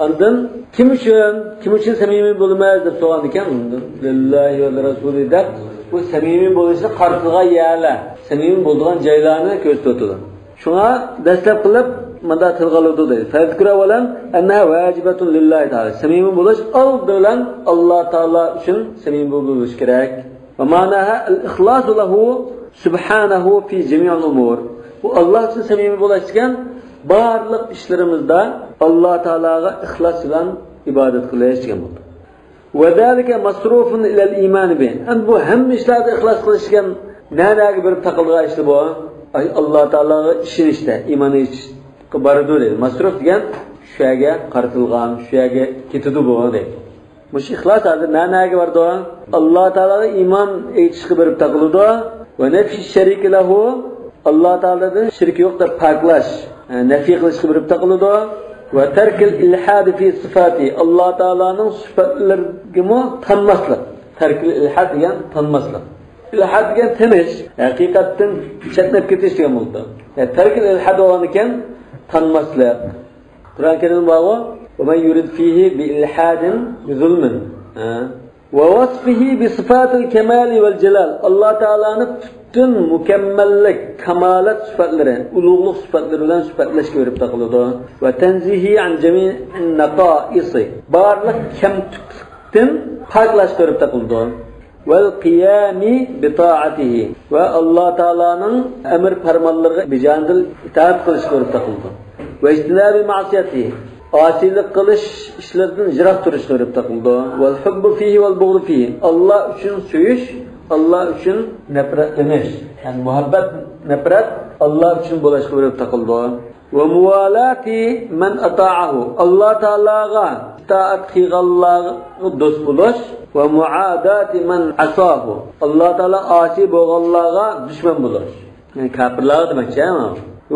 ئاندىن كىم ئۈچۈن، كىم ئۈچۈن سەمىمىي بولىمىز دەپ سورىغاندىكىن، ئاندىن لىللاھى ۋە لىرەسۇلى دەپ بۇ سەمىمىي بولۇشنى قارىتىدىغان يەرلەر، سەمىمىي بولىدىغان جايلارنى كۆرسىتىۋاتىدۇ. شۇڭا دەسلەپ قىلىپ مۇنداق تىلغا ئالىدۇ دەيدۇ. فَيَذْكُرُ أَوَّلًا أَنَّهَا وَاجِبَةٌ لِلَّهِ تَعَالَى. سەمىمىي بولۇش ئالدى بىلەن ئاللا تائالا ئۈچۈن سەمىمىي بولۇش كېرەك. وَمَعْنَاهَا الْإِخْلَاصُ لَهُ سُبْحَانَهُ فِي جَمِيعِ الْأُمُورِ. بۇ ئاللا ئۈچۈن سەمىمىي بولۇش دېگەن بارلىق ئىشلىرىمىزدا ئاللا تائالاغا ئىخلاس بىلەن ئىبادەت قىلىش دېگەن بولىدۇ. وَذَلِكَ مَصْرُوفٌ إِلَى الْإِيمَانِ بِهِ. ئەمدى بۇ ھەممە ئىشلاردا ئىخلاس قىلىش دېگەن نە-، نەگە بېرىپ تاقىلىدىغان ئىشلار بۇ؟ ئاي، ئاللا تائالاغا ئىشىنىشتە، ئىمان ئېيتىشقا بارىدۇ دەيدۇ. مەسرۇف دېگەن شۇ يەرگە قارىتىلغان، شۇ يەرگە كېتىدۇ بۇ دەيدۇ. مۇشۇ ئىخلاس ھازىر نە-، نەگە بارىدۇ؟ ئاللا تائالاغا ئىمان ئېيتىشقا بېرىپ تاقىلىدۇ. وَنَفْيِ الشَّرِيكِ لَهُ، ئاللا تائالادىن شېرىك يوق دەپ پاكلاش، نەفىي قىلىشقا بېرىپ تاقىلىدۇ. وَتَرْكِ الْإِلْحَادِ فِي صِفَاتِهِ، ئاللا تائالانىڭ سۈپەتلىرىگىمۇ تانماسلىق. تەركىل ئىلھاد دېگەن تانماسلىق. ئىلھاد دېگەن تېنىش، ھەقىقەتتىن چەتنەپ كېتىش دېگەن بولىدۇ. يەنى تەركىل ئىلھاد بولغاندىكىن تانماسلىق. قۇرئان كەرىمدە بارغۇ، وَمَنْ يُرِدْ فِيهِ بِإِلْحَادٍ بِظُلْمٍ. ھە. وَوَصْفِهِ بِصِفَاتِ الْكَمَالِ وَالْجَلَالِ. ئاللا تائالانى پۈتۈن مۇكەممەللىك، كامالەت سۈپەتلىرى، ئۇلۇغلۇق سۈپەتلىرى بىلەن سۈپەتلەشكە بېرىپ تاقىلىدۇ. وَتَنْزِيهِ عَنْ جَمِيعِ النَّقَائِصِ. بارلىق كەمتۈكلۈكتىن پاكلاشقا بېرىپ تاقىلىدۇ. وَالْقِيَامِ بِطَاعَتِهِ. ۋە ئاللا تائالانىڭ ئەمر پەرمانلىرىغا بىجانىدىل ئىتائەت قىلىشقا بېرىپ تاقىلىدۇ. وَاجْتِنَابِ مَعْصِيَتِهِ. ئاسىيلىق قىلىش ئىشلىرىدىن يىراق تۇرۇشقا بېرىپ تاقىلىدۇ. وَالْحُبُّ فِيهِ وَالْبُغْضُ فِيهِ. ئاللا ئۈچۈن سۆيۈش، ئاللا ئۈچۈن نەپرەتلىنىش. يەنى مۇھەببەت، نەپرەت ئاللا ئۈچۈن بولۇشقا بېرىپ تاقىلىدۇ. وَمُوَالَاةِ مَنْ أَطَاعَهُ. ئاللا تائالاغا ئىتائەت قىلغانلارغا دوست بولۇش. وَمُعَادَاةِ مَنْ عَصَاهُ. ئاللا تائالا ئاسىي بولغانلارغا دۈشمەن بولۇش. يەنى كاپىرلارغا دېمەكچى، ھە؟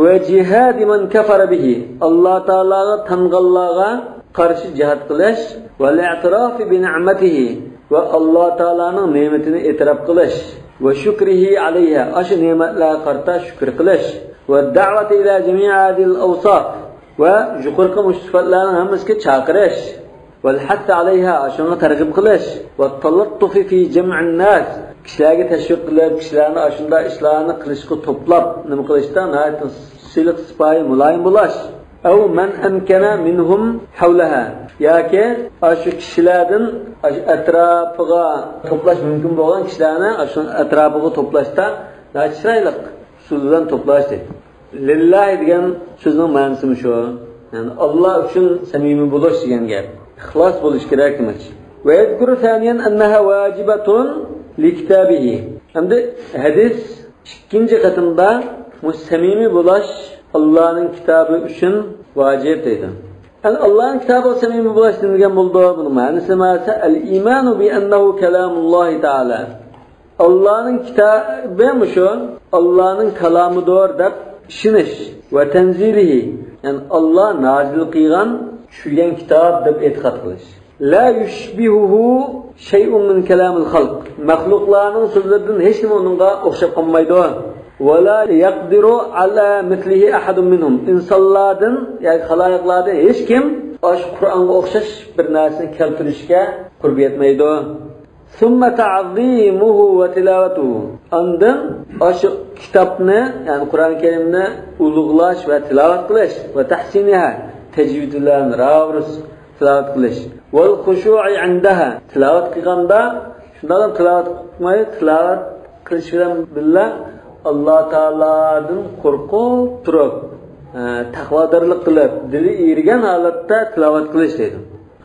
وَجِحَادِ مَنْ كَفَرَ بِهِ. ئاللا تائالاغا تانغانلارغا قارشى جىھاد قىلىش. وَالْاِعْتِرَافِ بِنِعْمَتِهِ. ۋە ئاللا تائالانىڭ نېمىتىنى ئېتىراپ قىلىش. وَشُكْرِهِ عَلَيْهَا. ئاشۇ نېمەتلەرگە قارىتا شۈكۈر قىلىش. وَالدَّعْوَةِ إِلَى جَمِيعِ هَذِهِ الْأَوْصَافِ. ۋە يۇقىرىقى مۇشۇ سۈپەتلەرنىڭ ھەممىسىگە چاقىرىش. وَالْحَثِّ عَلَيْهَا، شۇنىڭغا تەرغىب قىلىش. وَالتَّلَطُّفِ فِي جَمْعِ النَّاسِ، كىشىلەرگە تەشۋىق قىلىپ، كىشىلەرنى ئاشۇنداق ئىشلارنى قىلىشقا توپلاپ، نېمە قىلىشتا ناھايىتى سىلىق، سىپايى، مۇلايىم بولاش. أَوْ مَنْ أَمْكَنَ مِنْهُمْ حَوْلَهَا، ياكى ئاشۇ كىشىلەردىن ئاشۇ ئەتراپىغا توپلاش مۇمكىن بولغان كىشىلەرنى ئاشۇ ئەتراپىغا توپلاشتا ناھايىتى چىرايلىق ئۇسۇل بىلەن توپلاش دەيدۇ. لىللاھى دېگەن سۆزنىڭ مەنىسى مۇشۇ. يەنى ئاللا ئۈچۈن سەمىمىي بولۇش دېگەن گەپ. ئىخلاس بولۇش كېرەك دېمەكچى. وَيَذْكُرُ ثَانِيًا أَنَّهَا وَاجِبَةٌ لِكِتَابِهِ. ئەمدى ھەدىس ئىككىنچى قېتىمدا مۇشۇ سەمىمىي بولۇش ئاللانىڭ كىتابى ئۈچۈن ۋاجىپ دەيدۇ. يەنى ئاللانىڭ كىتابىغا سەمىمىي بولۇش نېمە دېگەن بولىدۇ؟ بۇنىڭ مەنىسى نېمە دېسە، الْإِيمَانُ بِأَنَّهُ كَلَامُ اللَّهِ تَعَالَى. ئاللانىڭ كىتابى مۇشۇ، ئاللانىڭ كالامىدۇر دەپ ئىشىنىش. وَتَنْزِيلِهِ، يەنى ئاللا نازىل قىلغان، چۈشۈرگەن كىتاب دەپ ئېتىقاد قىلىش. لَا يُشْبِهُهُ شَيْءٌ مِنْ كَلَامِ الْخَلْقِ. مەخلۇقلارنىڭ سۆزلىرىدىن ھېچنېمە ئۇنىڭغا ئوخشاپ قالمايدۇ. وَلَا يَقْدِرُ عَلَى مِثْلِهِ أَحَدٌ مِنْهُمْ. ئىنسانلاردىن ياكى خالايىقلاردىن ھېچكىم ئاشۇ قۇرئانغا ئوخشاش بىر نەرسىنى كەلتۈرۈشكە قۇربى يەتمەيدۇ. ثُمَّ تَعْظِيمُهُ وَتِلَاوَتُهُ. ئاندىن ئاشۇ كىتابنى، يەنى قۇرئان كەرىمنى ئۇلۇغلاش ۋە تىلاۋەت قىلىش. وَتَحْسِينِهَا، تەجۋىد بىلەن راۋۇرۇس تىلاۋەت قىلىش. وَالْخُشُوعِ عِنْدَهَا، تىلاۋەت قىلغاندا شۇنداقلا تىلاۋەت قىلماي، تىلاۋەت قىلىش بىلەن بىللە ئاللا تائالادىن قورقۇپ تۇرۇپ، ئە، تەقۋادارلىق قىلىپ، دىلى ئېرىگەن ھالەتتە تىلاۋەت قىلىش دەيدۇ.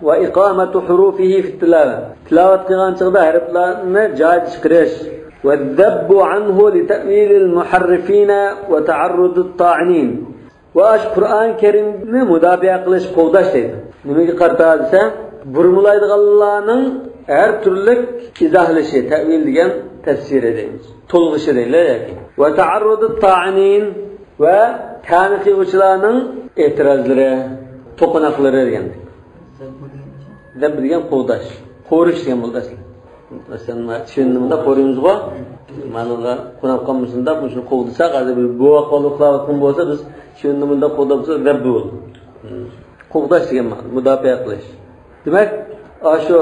وَإِقَامَةُ حُرُوفِهِ فِي التِّلَاوَةِ، تىلاۋەت قىلغان چېغىدا ھەرپلەرنى جايىدا چىقىرىش. وَالذَّبُّ عَنْهُ لِتَأْوِيلِ الْمُحَرِّفِينَ وَتَعَرُّضِ الطَّاعِنِينَ. ۋە ئاشۇ قۇرئان كەرىمنى مۇداپىئە قىلىش، قوغداش دەيدۇ. نېمىگە قارىتا دېسە، بۇرمىلايدىغانلارنىڭ ھەر تۈرلۈك ئىزاھلىشى، تەۋىل دېگەن تەپسىرى دەيمىز. تولغىشى دەيلى ياكى. ۋە تەئەررۇدۇت تائىنىن، ۋە تەنە قىلغۇچىلارنىڭ ئېتىرازلىرى، توقۇناقلىرى دېگەن. زەب دېگەن قوغداش، قورۇش دېگەن بولىدۇ ئەسلى. مەسىلەن، مانا چىۋىننى مۇنداق قورۇيمىزغۇ، مانىغا قونۇپ قالمىسۇن دەپ، مۇشۇنى قوغدىساق، ھازىر بىر بوۋاق بالا ئۇخلاۋاتقان بولسا، بىز چىۋىننى مۇنداق قوغداپ تۇرساق، زەب بولىدۇ. قوغداش دېگەن مانا، مۇداپىئە قىلىش. دېمەك، ئاشۇ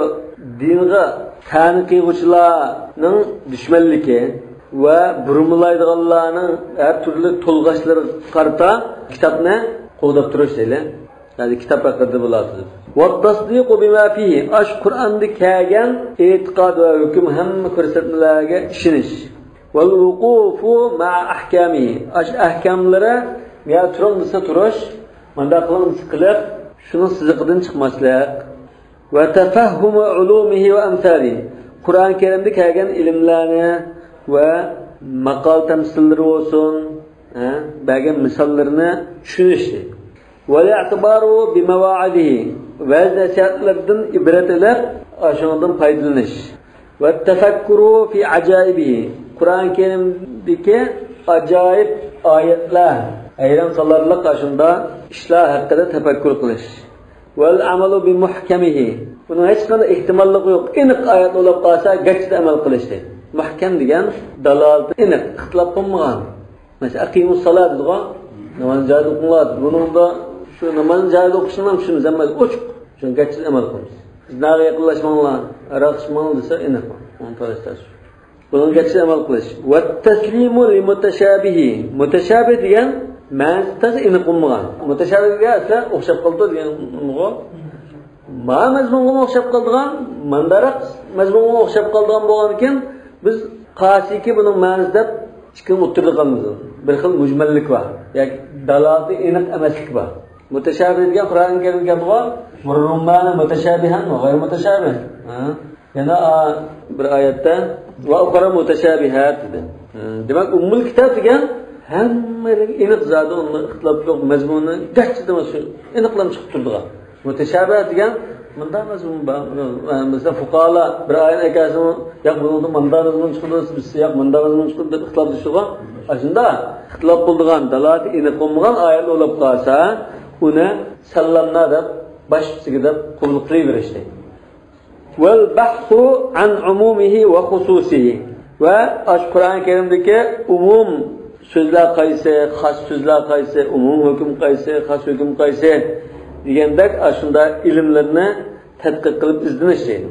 دىنغا تەنە قىلغۇچىلارنىڭ دۈشمەنلىكى ۋە بۇرمىلايدىغانلارنىڭ ھەر تۈرلۈك تولغاشلىرىغا قارىتا كىتابنى قوغداپ تۇرۇش دەيلى. يەنى كىتاب ھەققىدە بولاتىدۇ. ۋەتتەسدىقۇ بىما فىھى، ئاشۇ قۇرئاندا كەلگەن ئېتىقاد ۋە ھۆكۈم، ھەممە كۆرسەتمىلەرگە ئىشىنىش. ۋەلۋۇقۇفۇ مەئە ئەھكامىھى، ئاشۇ ئەھكاملىرى، يا تۇرۇڭ دېسە تۇرۇش، مۇنداق قىلىڭ دېسە قىلىپ، شۇنىڭ سىزىقىدىن چىقماسلىق. ۋە تەفەھھۇمۇ ئۇلۇمىھى ۋە ئەمسالىھى، قۇرئان كەرىمدە كەلگەن ئىلىملەرنى ۋە ماقال تەمسىللىرى بولسۇن، ھە، بەرگەن مىساللىرىنى چۈشىنىش. ۋەل ئىئتىبارۇ بىمەۋائىزىھى، ۋەز نەسىھەتلىرىدىن ئىبرەت ئېلىپ، ئاشۇنىڭدىن پايدىلىنىش. ۋەت تەفەككۇرۇ فى ئەجائىبىھى، قۇرئان كەرىمدىكى ئاجايىپ ئايەتلەر، ھەيران قالارلىق ئاشۇنداق ئىشلار ھەققىدە تەپەككۇر قىلىش. ۋەل ئەمەلۇ بىمۇھكەمىھى، بۇنىڭ ھېچقانداق ئېھتىماللىقى يوق، ئېنىق ئايەت بولۇپ قالسا، گەججىدە ئەمەل قىلىش دەيدۇ. مۇھكەم دېگەن دالالىتى ئېنىق، ئىختىلاپ قىلمىغان. مەسىلەن، ئەقىمۇسسالا دېدىغۇ، نامازنى جايىدا ئوقۇڭلار دېدى. بۇنىڭدا شۇ نامازنى جايىدا ئوقۇشنى ھەم چۈشىنىمىز، ھەممە ئوچۇق. شۇنىڭغا گەججىدە ئەمەل قىلىمىز. زىناغا يېقىنلاشماڭلار، ھاراق ئىچمەڭلار دېسە، ئېنىق. ئۇنى تالىشتۇرۇش. بۇنىڭغا گەججىدە ئەمەل قىلىش. ۋەتتەسلىمۇ لىمۇتەشابىھى. مۇتەشابىھ دېگەن مەنىسى تازا ئېنىق بولمىغان. مۇتەشابىھ دېگەن ئەسلى ئوخشاپ قالىدۇ دېگەن ئۇقۇمغۇ. ما مەزمۇنغىمۇ ئوخشاپ قالىدىغان، مانداراق مەزمۇنغىمۇ ئوخشاپ قالىدىغان بولغاندىكىن، بىز قاسىكى بۇنىڭ مەنىسى دەپ ئىككىنى ئوتتۇرىدا قالمىدۇق. بىر خىل مۈجمەللىك بار. ياكى دالالىتى ئېنىق ئەمەسلىك بار. مۇتەشابىھ دېگەن قۇرئان كەرىمگە كەلدىغۇ. مۇررۇممانى مۇتەشابىھەن ۋە غەيرى مۇتەشابىھ. ھە؟ يەنە ئا-، بىر ئايەتتە ۋە ئۇخرا مۇتەشابىھات دېدى. ھە، دېمەك، ئۇممۇل كىتاب دېگەن ھەممە يېرىگە ئېنىق زادى، ئۇنىڭ ئىختىلاپى يوق، مەزمۇنى گەججىدە شۇ ئېنىقلام چىقىپ تۇرىدىغان. مۇتەشابىھ دېگەن مۇنداق مەزمۇن بار. مەسىلەن، فۇقاھالار بىر ئايەتنى ئەكەلسىمۇ، ياق، بۇنىڭدا مۇنداق مەزمۇن چىقىدۇ، بىز ياق، مۇنداق مەزمۇن چىقىدۇ دەپ ئىختىلاپلىشىدىغۇ. ئاشۇنداق ئىختىلاپ بولىدىغان، دالالىتى ئېنىق بولمىغان ئايەتلەر بولۇپ قالسا، ئۇنى ساللاملا دەپ، باش ئۈستىگە دەپ قوبۇل قىلىۋېرىش دەيدۇ. ۋەل بەھسۇ ئەن ئۇمۇمىھى ۋە خۇسۇسىھى. ۋە ئاشۇ قۇرئان كەرىمدىكى ئومۇم سۆزلەر قايسى، خاس سۆزلەر قايسى، ئومۇم ھۆكۈم قايسى، خاس ھۆكۈم قايسى دېگەندەك ئاشۇنداق ئىلىملەرنى تەتقىق قىلىپ ئىزدىنىش دەيدۇ.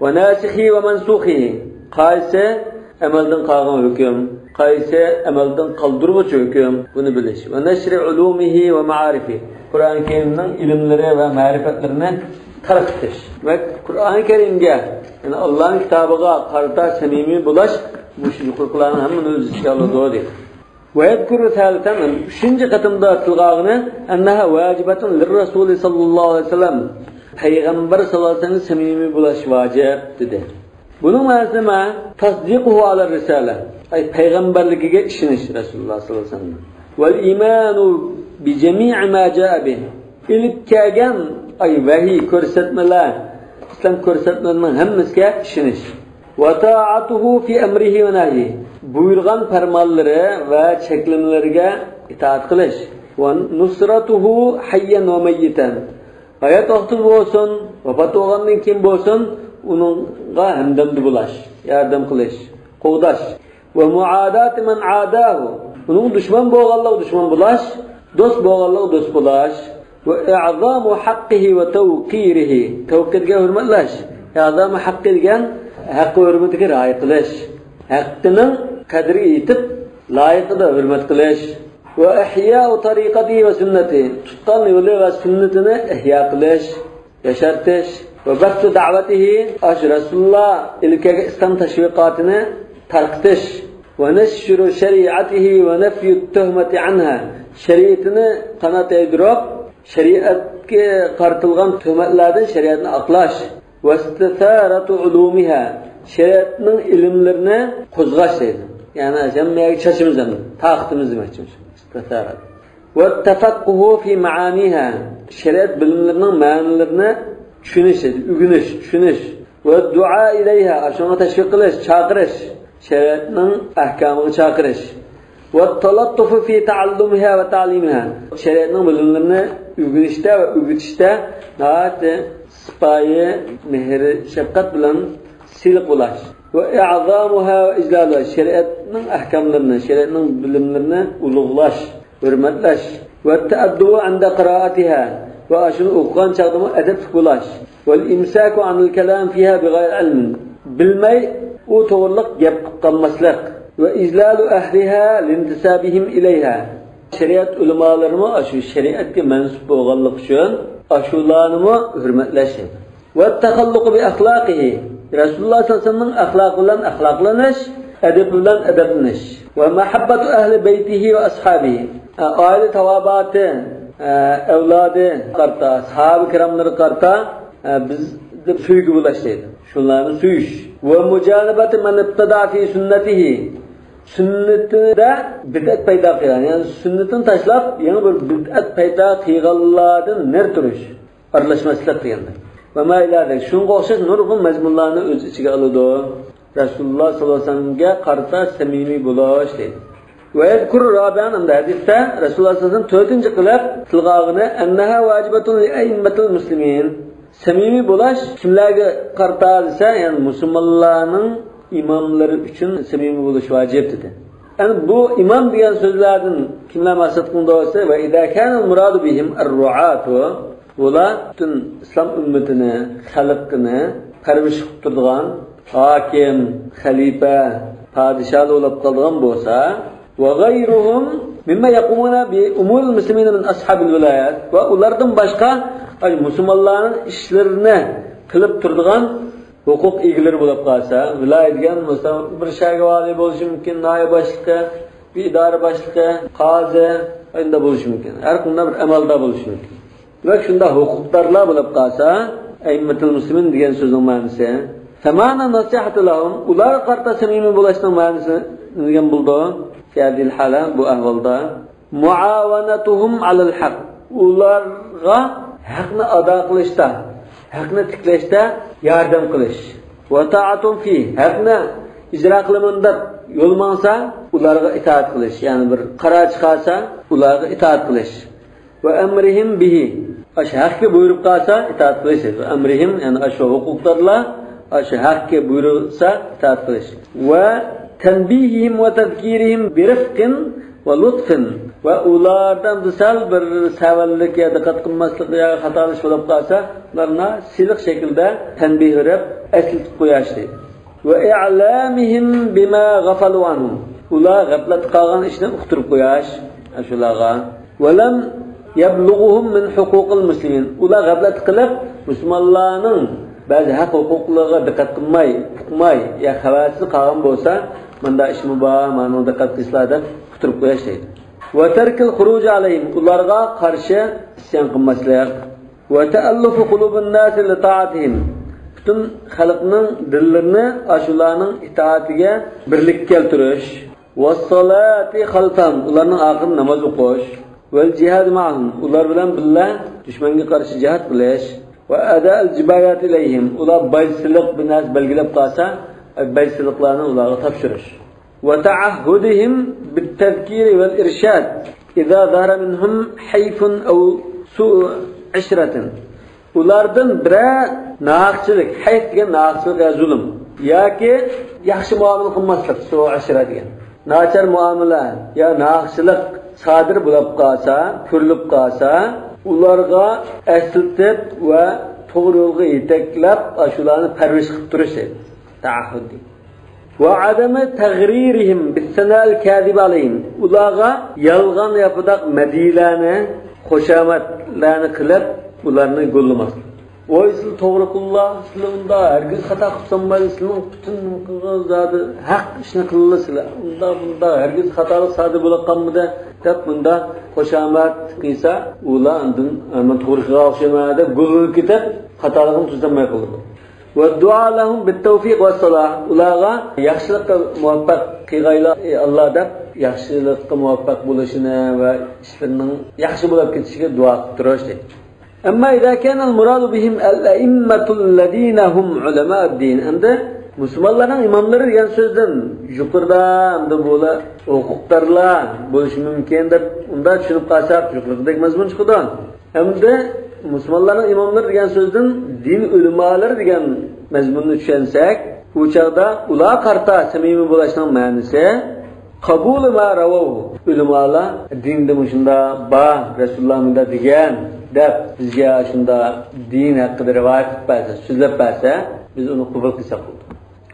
ۋە ناسىخىھى ۋە مەنسۇخىھى. قايسى ئەمەلدىن قالغان ھۆكۈم، قايسى ئەمەلدىن قالدۇرغۇچى ھۆكۈم، بۇنى بىلىش. ۋە نەشرى ئۇلۇمىھى ۋە مائارىفى. قۇرئان كەرىمنىڭ ئىلىملىرى ۋە مەرىپەتلىرىنى تارقىتىش. ۋە قۇرئان كەرىمگە، يەنى ئاللانىڭ كىتابىغا قارىتا سەمىمىي بولاش، مۇشۇ يۇقىرىقىلارنىڭ ھەممىنى ئۆز ئىچىگە ئالىدۇ دەيدۇ. ۋە يەزكۇرۇ سەلىسەن، ئۈچىنچى قېتىمدا تىلغا ئالغىنى، ئەننەھا ۋاجىبەتۇن لىررەسۇلى ساللاللاھۇ ئەلەيھى ۋەسەللەم، پەيغەمبەر ساللاللاھۇ ئەلەيھى ۋەسەللەمگە سەمىمىي بولاش ۋاجىپ دېدى. بۇنىڭ مەنىسى نېمە؟ تەسدىقۇھۇ ئەلەر رىسالە، ئەي پەيغەمبەرلىكىگە ئىشىنىش رەسۇلۇللاھ ساللاللاھۇ ئەلەيھى ۋەسەللەم. ۋەل ئىمانۇ بىجەمىئى ما جائە بىھ، ئېلىپ كەلگەن، ئاي، ۋەھىي، كۆرسەتمىلەر، ئىسلام كۆرسەتمىلىرىنىڭ ھەممىسىگە ئىشىنىش. ۋە تائەتۇھۇ فى ئەمرىھى ۋە نەھيىھى، بۇيرۇغان پەرمانلىرى ۋە چەكلىمىلىرىگە ئىتائەت قىلىش. ۋە نۇسرەتۇھۇ ھەييەن ۋە مەييىتەن، ھايات ۋاقتىدا بولسۇن، ۋاپات بولغاندىن كېيىن بولسۇن، ئۇنىڭغا ھەمدەمدە بولاش، ياردەم قىلىش، قوغداش. ۋە مۇئاداتى مەن ئاداھۇ، ئۇنىڭغا دۈشمەن بولغانلارغا دۈشمەن بولاش، دوست بولغانلارغا دوست بولاش. ۋە ئىئزامۇ ھەققىھى ۋە تەۋقىرىھى، تەۋقىرگە ھۆرمەتلەش. ئىئزامۇ ھەققى دېگەن ھەققى ھۆرمىتىگە رىئايە قىلىش، ھەققىنىڭ قەدرىگە يېتىپ، لايىقىدا ھۆرمەت قىلىش. ۋە ئىھياءۇ تەرىقەتىھى ۋە سۈننەتىھى، تۇتقان يولى ۋە سۈننىتىنى ئىھيا قىلىش، ياشارتىش. ۋە بەسسۇ دەۋەتىھى، ئاشۇ رەسۇلۇللا ئېلىپ كەلگەن ئىسلام تەشۋىقاتىنى تارقىتىش. ۋە نەشرۇ شەرىئەتىھى ۋە نەفيۇت تۆھمەتى ئەنھا، شەرىئىتىنى قانات يايدۇرۇپ، شەرىئەتكە قارىتىلغان تۆھمەتلەردىن شەرىئەتنى ئاقلاش. ۋە ئىستىسارەتۇ ئۇلۇمىھا، شەرىئەتنىڭ ئىلىملىرىنى قوزغاش دەيدۇ. يەنى ھەممە يەرگە چاچىمىز ئەمدى، تارقىتىمىز دېمەكچىمىز. ئىستىسارەت. ۋە تەفەققۇھۇ فى مەئانىھا، شەرىئەت بىلىملىرىنىڭ مەنىلىرىنى چۈشىنىش، ئۆگىنىش، چۈشىنىش. والدعاء إليها، شۇڭا تەشۋىق قىلىش، چاقىرىش، شەرىئەتنىڭ ئەھكامىغا چاقىرىش. والتلطف في تعلمها وتعليمها، شەرىئەتنىڭ بىلىملىرىنى ئۆگىنىشتە ۋە ئۆگىتىشتە ناھايىتى سىپايى، مېھىر، شەپقەت بىلەن سىلىق بولاش. وإعظامها وإجلالها، شەرىئەتنىڭ ئەھكاملىرىنى، شەرىئەتنىڭ بىلىملىرىنى ئۇلۇغلاش، ھۆرمەتلەش. والتأدب عند قراءتها، ۋە ئاشۇنى ئوقۇغان چاغدىمۇ ئەدەپلىك بولاش. والإمساك عن الكلام فيها بغير علم، بىلمەي ئۇ توغرىلىق گەپ قىلىپ قالماسلىق. وإجلال أهلها لانتسابهم إليها، شەرىئەت ئۆلىمالىرىمۇ ئاشۇ شەرىئەتكە مەنسۇپ بولغانلىقى ئۈچۈن ئاشۇلارنىمۇ ھۆرمەتلەش. والتخلق بأخلاقه، رەسۇلۇللاھ سەللەللاھۇ ئەلەيھى ۋەسەللەمنىڭ ئەخلاقى بىلەن ئەخلاقلىنىش، ئەدىپى بىلەن ئەدەپلىنىش. ومحبة أهل بيته وأصحابه، ئائىلە تاۋابىئاتى، ئەۋلادى قارىتا، ساھابە كىراملىرى قارىتا، بىز دەپ سۆيگۈ بولاش دەيدۇ. شۇلارنى سۆيۈش. ومجانبة من ابتدع في سنته، سۈننىتىدە بىدئەت پەيدا قىلغان، يەنى سۈننىتىنى تاشلاپ يېڭى بىر بىدئەت پەيدا قىلغانلاردىن نېرى تۇرۇش. ئارىلاشماسلىق دېگەندە. ۋە ما ئىلە زالىك، شۇنىڭغا ئوخشاش نۇرغۇن مەزمۇنلارنى ئۆز ئىچىگە ئالىدۇ. رەسۇلۇللاھ سەللەللاھۇ ئەلەيھى ۋەسەللەمگە قارىتا سەمىمىي بولۇش دەيدۇ. ۋە يەزكۇرۇ رابىئەن، ئەمدى ھەدىستە رەسۇلۇللاھ سەللەللاھۇ ئەلەيھى ۋەسەللەم تۆتىنچى قىلىپ تىلغا ئالغىنى، ئەننەھا ۋاجىبەتۇن لىئەئىممەتىل مۇسلىمىن. سەمىمىي بولۇش كىملەرگە قارىتا دېسە، يەنى مۇسۇلمانلارنىڭ ئىماملىرى ئۈچۈن سەمىمىي بولۇش ۋاجىپ دېدى. يەنى بۇ ئىمام دېگەن سۆزلەردىن كىملەر مەقسەت قىلىنىدۇ دېسە، ۋە ئىزا كانەل مۇرادۇ بىھىم ئەررۇئاتۇ، بۇلار پۈتۈن ئىسلام ئۈممىتىنى، خەلقىنى پەرۋىش قىلىپ تۇرىدىغان ھاكىم، خەلىپە، پادىشاھ بولۇپ قالىدىغان بولسا، ۋە غەيرۇھۇم مىممەن يەقۇمۇنە بىئۇمۇرىل مۇسلىمىنە مىن ئەسھابىل ۋىلايەت، ۋە ئۇلاردىن باشقا، ئاي، مۇسۇلمانلارنىڭ ئىشلىرىنى قىلىپ تۇرىدىغان ھوقۇق ئىگىلىرى بولۇپ قالسا، ۋىلايەت دېگەن، مەسىلەن، بىر شەھەرگە ۋالىي بولۇشى مۇمكىن، ناھىيە باشلىقى، بىر ئىدارە باشلىقى، قازى، ئەندا بولۇشى مۇمكىن. ھەر قانداق بىر ئەمەلدار بولۇشى مۇمكىن. دېمەك، شۇنداق ھوقۇقدارلار بولۇپ قالسا، ئەئىممەتۇل مۇسلىمىن دېگەن سۆزنىڭ مەنىسى. فەمەنە نەسىھەتۇ لەھۇم، ئۇلارغا قارىتا سەمىمىي بولۇشنىڭ مەنىسى نېمە دېگەن بولىدۇ؟ في هذه الحالة، بۇ ئەھۋالدا. مۇئاۋەنەتۇھۇم ئەلەل ھەق، ئۇلارغا ھەقنى ئادا قىلىشتا، ھەقنى تىكلەشتە ياردەم قىلىش. ۋە تائەتۇھۇم فىھ، ھەقنى ئىجرا قىلىمەن دەپ يول ماڭسا، ئۇلارغا ئىتائەت قىلىش، يەنى بىر قارار چىقارسا، ئۇلارغا ئىتائەت قىلىش. ۋە ئەمرىھىم بىھى، ئاشۇ ھەققە بۇيرۇپ قالسا، ئىتائەت قىلىش. ۋە ئەمرىھىم، يەنى ئاشۇ ھوقۇقدارلار ئاشۇ ھەققە بۇيرۇلسا، ئىتائەت قىلىش. ۋە تەنبىھىھىم ۋە تەزكىرىھىم بىرىفقىن ۋە لۇتفىن، ۋە ئۇلاردىن سەل بىر سەۋەنلىك يا دىققەت قىلماسلىق يا خاتالىش بولۇپ قالسا، ئۇلارنى سىلىق شەكىلدە تەنبىھ بېرىپ، ئەسلىتىپ قوياش دەيدۇ. ۋە ئىئلامىھىم بىما غەفەلۇ ئەنھۇ، ئۇلار غەپلەتتە قالغان ئىشنى ئۇقتۇرۇپ قوياش ئاشۇلارغا. ۋەلەم يەبلۇغۇھۇم مىن ھۇقۇقىل مۇسلىمىن، ئۇلار غەپلەت قىلىپ، مۇسۇلمانلارنىڭ بەزى ھەق ھوقۇقلىرىغا دىققەت قىلماي، ئۇقماي يا خەۋەرسىز قالغان بولسا، مۇنداق ئىشمۇ بار، مانا دىققەت قىلسىلا دەپ ئۇقتۇرۇپ قوياش دەيدۇ. ۋە تەركىل خۇرۇجى ئەلەيھىم، ئۇلارغا قارشى ئىسيان قىلماسلىق. ۋە تەئەللۇفۇ قۇلۇبىن ناسى لىتائەتىھىم، پۈتۈن خەلقنىڭ دىللىرىنى ئاشۇلارنىڭ ئىتائىتىگە بىرلىككە كەلتۈرۈش. ۋەسسالاتى خەلفەھۇم، ئۇلارنىڭ ئارقىدىن ناماز ئوقۇش. ۋەل جىھادى مەئەھۇم، ئۇلار بىلەن بىللە دۈشمەنگە قارشى جىھاد قىلىش. ۋە ئەدائىل جىباياتى ئىلەيھىم، ئۇلار باج سېلىق بىر نەرسە بەلگىلەپ قالسا، باج سېلىقلارنى ئۇلارغا تاپشۇرۇش. ۋە تەئەھھۇدىھىم بىتتەزكىرى ۋەل ئىرشاد ئىزا زەھەرە مىنھۇم ھەيفۇن ئەۋ سۇئۇ ئەشرەتىن، ئۇلاردىن بىرەر ناھەقچىلىك، ھەيف دېگەن ناھەقچىلىك يا زۇلۇم، ياكى ياخشى مۇئامىلە قىلماسلىق، سۇئۇ ئەشرە دېگەن ناچار مۇئامىلە يا ناھەقچىلىك سادىر بولۇپ قالسا، كۆرۈلۈپ قالسا، ئۇلارغا ئەسلىتىپ ۋە توغرا يولغا يېتەكلەپ، ئاشۇلارنى پەرۋىش قىلىپ تۇرۇش دەيدۇ. تەئەھھۇد دەيدۇ. ۋە ئادەمى تەغرىرىھىم بىسسەنائىل كەزىبى ئەلەيھىم، ئۇلارغا يالغان ياپىداق مەدھىيەلەرنى، خۇشامەتلەرنى قىلىپ، ئۇلارنى گوللىماسلىق. ۋاي، سىلەر توغرا قىلدىلا، سىلەر ئۇنداق ھەرگىز خاتا قىلسانمايلا، سىلەرنىڭ پۈتۈن قىلغان زادى ھەق ئىشنى قىلدىلا سىلەر. ئۇنداق، بۇنداق ھەرگىز خاتالىق سادىر بولۇپ قالمىدى، دەپ بۇنداق خۇشامەت قىلسا، ئۇلار ئاندىن، مەن توغرا قىلغان ئوخشايمەن دەپ گوللىنىپ كېتىپ، خاتالىقىنى تۈزەلمەي قالىدۇ. ۋەددۇئا لەھۇم بىتتەۋفىق ۋەسسالاھ، ئۇلارغا ياخشىلىققا مۇۋەپپەق قىلغايلا، ئى ئاللا، دەپ ياخشىلىققا مۇۋەپپەق بولۇشىنى ۋە ئىشلىرىنىڭ ياخشى بولۇپ كېتىشىگە دۇئا قىلىپ تۇرۇش دەيدۇ. أما إذا كان المراد بهم الأئمة الذين هم علماء الدين، ئەمدى مۇسۇلمانلارنىڭ ئىماملىرى دېگەن سۆزدىن يۇقىرىدا ئەمدى بۇلار ھوقۇقدارلار بولۇشى مۇمكىن دەپ ئۇنداق چۈشىنىپ قالساق، يۇقىرىقىدەك مەزمۇن چىقىدۇ. ئەمدى مۇسۇلمانلارنىڭ ئىماملىرى دېگەن سۆزدىن دىن ئۆلىمالىرى دېگەن مەزمۇننى چۈشەنسەك، ئۇ چاغدا ئۇلارغا قارىتا سەمىمىي بولۇشنىڭ مەنىسى، قەبۇلى ما رەۋەۋھۇ. ئۆلىمالار دىندا مۇشۇنداق بار، رەسۇلۇللا مۇنداق دېگەن دەپ، بىزگە شۇنداق دىن ھەققىدە رىۋايەت قىلىپ بەرسە، سۆزلەپ بەرسە، بىز ئۇنى قوبۇل قىلساق بولىدۇ.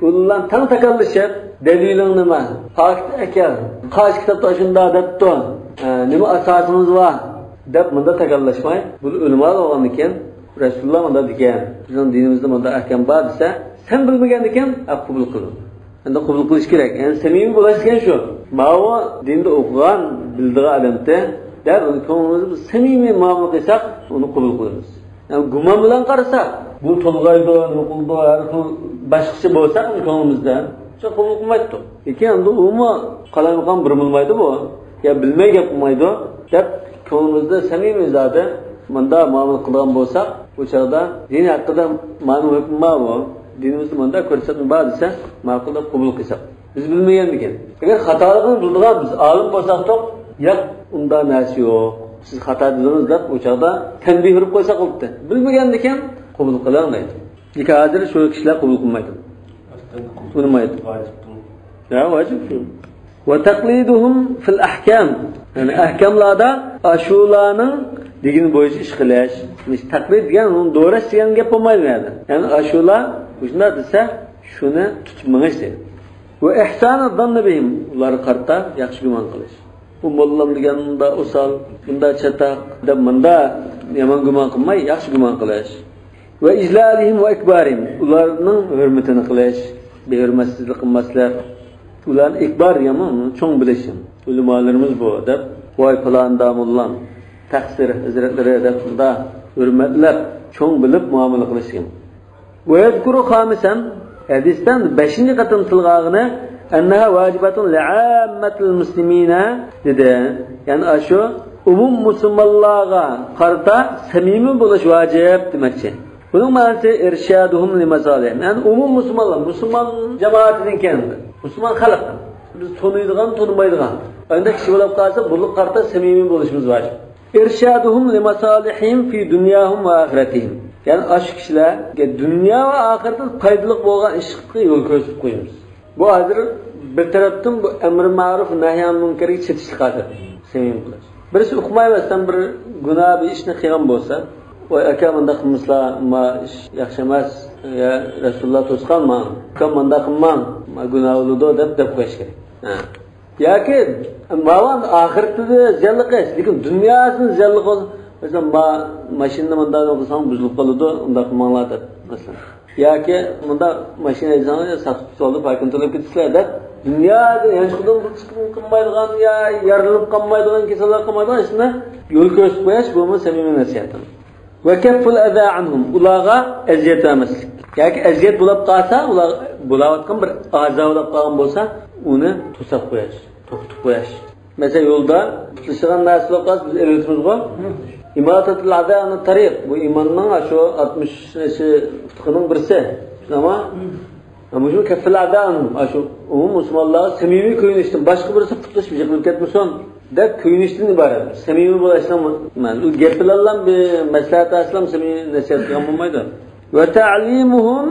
ئۇلار بىلەن تەڭ تاكاللىشىپ، دەلىلىڭ نېمە؟ پاكىت ئەكەل. قايسى كىتابتا شۇنداق دەپتۇ؟ ئە، نېمە ئاساسىڭىز بار؟ دەپ مۇنداق تاكاللاشماي، بۇ ئۆلىمالار بولغاندىكىن، رەسۇلۇللا مۇنداق دېگەن، بىزنىڭ دىنىمىزدا مۇنداق ئەھكام بار دېسە، سەن بىلمىگەندىكىن، ئە، قوبۇل قىلىڭ. ئەمدى قوبۇل قىلىش كېرەك. يەنى سەمىمىي بولۇش دېگەن شۇ. ماۋۇ دىندا ئوقۇغان، بىلىدىغان ئادەمتى دەپ، ئۇنى كۆڭلىمىزدە بىر سەمىمىي مۇئامىلە قىلساق، ئۇنى قوبۇل قىلىمىز. يەنى گۇمان بىلەن قارىساق، بۇ تولغايدۇ، نېمە قىلىدۇ، ھەر خىل باشقىچە بولسا ئۇنى كۆڭلىمىزدە، شۇ قوبۇل قىلمايتتۇق. لېكىن ئەمدى ئۇمۇ قالايمىقان بىر بولمايدۇ بۇ. يا بىلمەي گەپ قىلمايدۇ دەپ كۆڭلىمىزدە سەمىمىي زادى مۇنداق مۇئامىلە قىلىدىغان بولساق، ئۇ چاغدا دىن ھەققىدە مانا ھۆكمى بار بۇ. دىنىمىزدا مۇنداق كۆرسەتمە بار دېسە، ماقۇل دەپ قوبۇل قىلساق. بىز بىلمىگەندىكىن. ئەگەر خاتالىقىنى بىلىدىغان بىز ئالىم بولساقتۇق، ياق، ئۇنداق نەرسە يوق. سىز خاتا دېدىڭىز دەپ ئۇ چاغدا تەنبىھ بېرىپ قويساق بولدى. بىلمىگەندىكىن قوبۇل قىلىڭ دەيدۇ. لېكىن ھازىر شۇ كىشىلەر قوبۇل قىلمايدۇ. ئۇنىمايدۇ. يا، ۋاجىپ شۇ. وتقليدهم في الأحكام. يەنى ئەھكاملاردا ئاشۇلارنىڭ دېگىنى بويىچە ئىش قىلىش. تەقلىد دېگەن ئۇنى دوراش دېگەن گەپ بولمايدۇ بۇ يەردە. يەنى ئاشۇلار مۇشۇنداق دېسە، شۇنى تۇتۇپ مېڭىش دەيدۇ. وإحسان الظن بهم، ئۇلارغا قارىتا ياخشى گۇمان قىلىش. بۇ موللام دېگەن مۇنداق ئوسال، مۇنداق چاتاق دەپ مۇنداق يامان گۇمان قىلماي، ياخشى گۇمان قىلىش. وإجلالهم وإكبارهم، ئۇلارنىڭ ھۆرمىتىنى قىلىش، بىھۆرمەتسىزلىك قىلماسلىق. ئۇلارنى ئىكبار دېگەنمۇ چوڭ بىلىش. ئۆلىمالىرىمىز بۇ دەپ، ۋاي پالان داموللام، تەقسىر ھەزرەتلىرى دەپ مۇنداق ھۆرمەتلەپ، چوڭ بىلىپ مۇئامىلە قىلىش دېگەن. ويذكر خامسا، ھەدىستە بەشىنچى قېتىم تىلغا ئالغىنى، أنها واجبة لعامة المسلمين دېدى. يەنى ئاشۇ ئومۇم مۇسۇلمانلارغا قارىتا سەمىمىي بولۇش ۋاجىپ دېمەكچى. بۇنىڭ مەنىسى إرشادهم لمصالحهم. يەنى ئومۇم مۇسۇلمانلار، مۇسۇلمان جامائىتىدىن كەلگەن، مۇسۇلمان خەلق. بىز تونۇيدىغان، تونۇمايدىغان، ئەندە كىشى بولۇپ قالسا، بۇنىڭغا قارىتا سەمىمىي بولۇشىمىز ۋاجىپ. إرشادهم لمصالحهم في دنياهم وآخرتهم. يەنى ئاشۇ كىشىلەرگە دۇنيا ۋە ئاخىرەتتە پايدىلىق بولغان ئىشقا يول كۆرسىتىپ قويىمىز. بۇ ھازىر بىر تەرەپتىن بۇ ئەمرى مەرۇف نەھيان مۇنكەرگە چېتىشلىق ھازىر سەمىمىي قىلىش. بىرسى ئۇقماي مەسىلەن بىر گۇناھ بىر ئىشنى قىلغان بولسا، ۋاي ئاكا مۇنداق قىلمىسىلا، ما ئىش ياخشى ئەمەس، يا رەسۇلۇللا توسقان ما، ئاكا مۇنداق قىلماڭ، ما گۇناھ بولىدۇ دەپ دەپ قويۇش كېرەك. ھە. ياكى ماۋۇ ئاخىرىتىدە زىيانلىق ئەمەس، لېكىن دۇنياسىنى زىيانلىق بولسا، مەسىلەن، ما-، ماشىنىنى مۇنداق قىلساڭ بۇزۇلۇپ قالىدۇ، ئۇنداق قىلماڭلار دەپ، مەسىلەن. ياكى مۇنداق ماشىنا ھەيدىسەڭلار، ساتىپ كېتىۋالدى، پاكىنى تۆلەپ كېتىسىلەر دەپ، دۇنيادا يانچۇقىدىن بىر چىقىم قىلمايدىغان، يا يارىلىنىپ قالمايدىغان، كېسەللەنمەيدىغان ئىشنى يول كۆرسىتىپ قويۇش، بۇمۇ سەمىمىي نەسىھەت. وكف الأذى عنهم، ئۇلارغا ئەزىيەت بەرمەسلىك. ياكى ئەزىيەت بولۇپ قالسا، ئۇلار بولاۋاتقان بىر ئازا بولۇپ قالغان بولسا، ئۇنى توساپ قويۇش، توختىتىپ قويۇش. مەسىلەن، يولدا پۇتلىشىدىغان نەرسە بولۇپ قالسا، بىز ئېلىۋېتىمىزغۇ. إماطة الأذى عن الطريق، بۇ ئىماننىڭ شۇ ئاتمىش پۇتىقىنىڭ بىرسى. شۇنداقمۇ؟ مۇشۇ كەففىل ئەزا ئانھۇم، ئاشۇ ئومۇم مۇسۇلمانلارغا سەمىمىي كۆيۈنۈشتىن، باشقا بىرسى پۇتلىشىپ يىقىلىپ كەتمىسۇن دەپ كۆيۈنۈشتىن ئىبارەت. سەمىمىي بولۇشنىڭ، مەن ئۇ گەپ بىلەنلا بىر مەسلىھەت ئەسلام سەمىمىي نەسىھەت قىلغان بولمايدۇ. وتعليمهم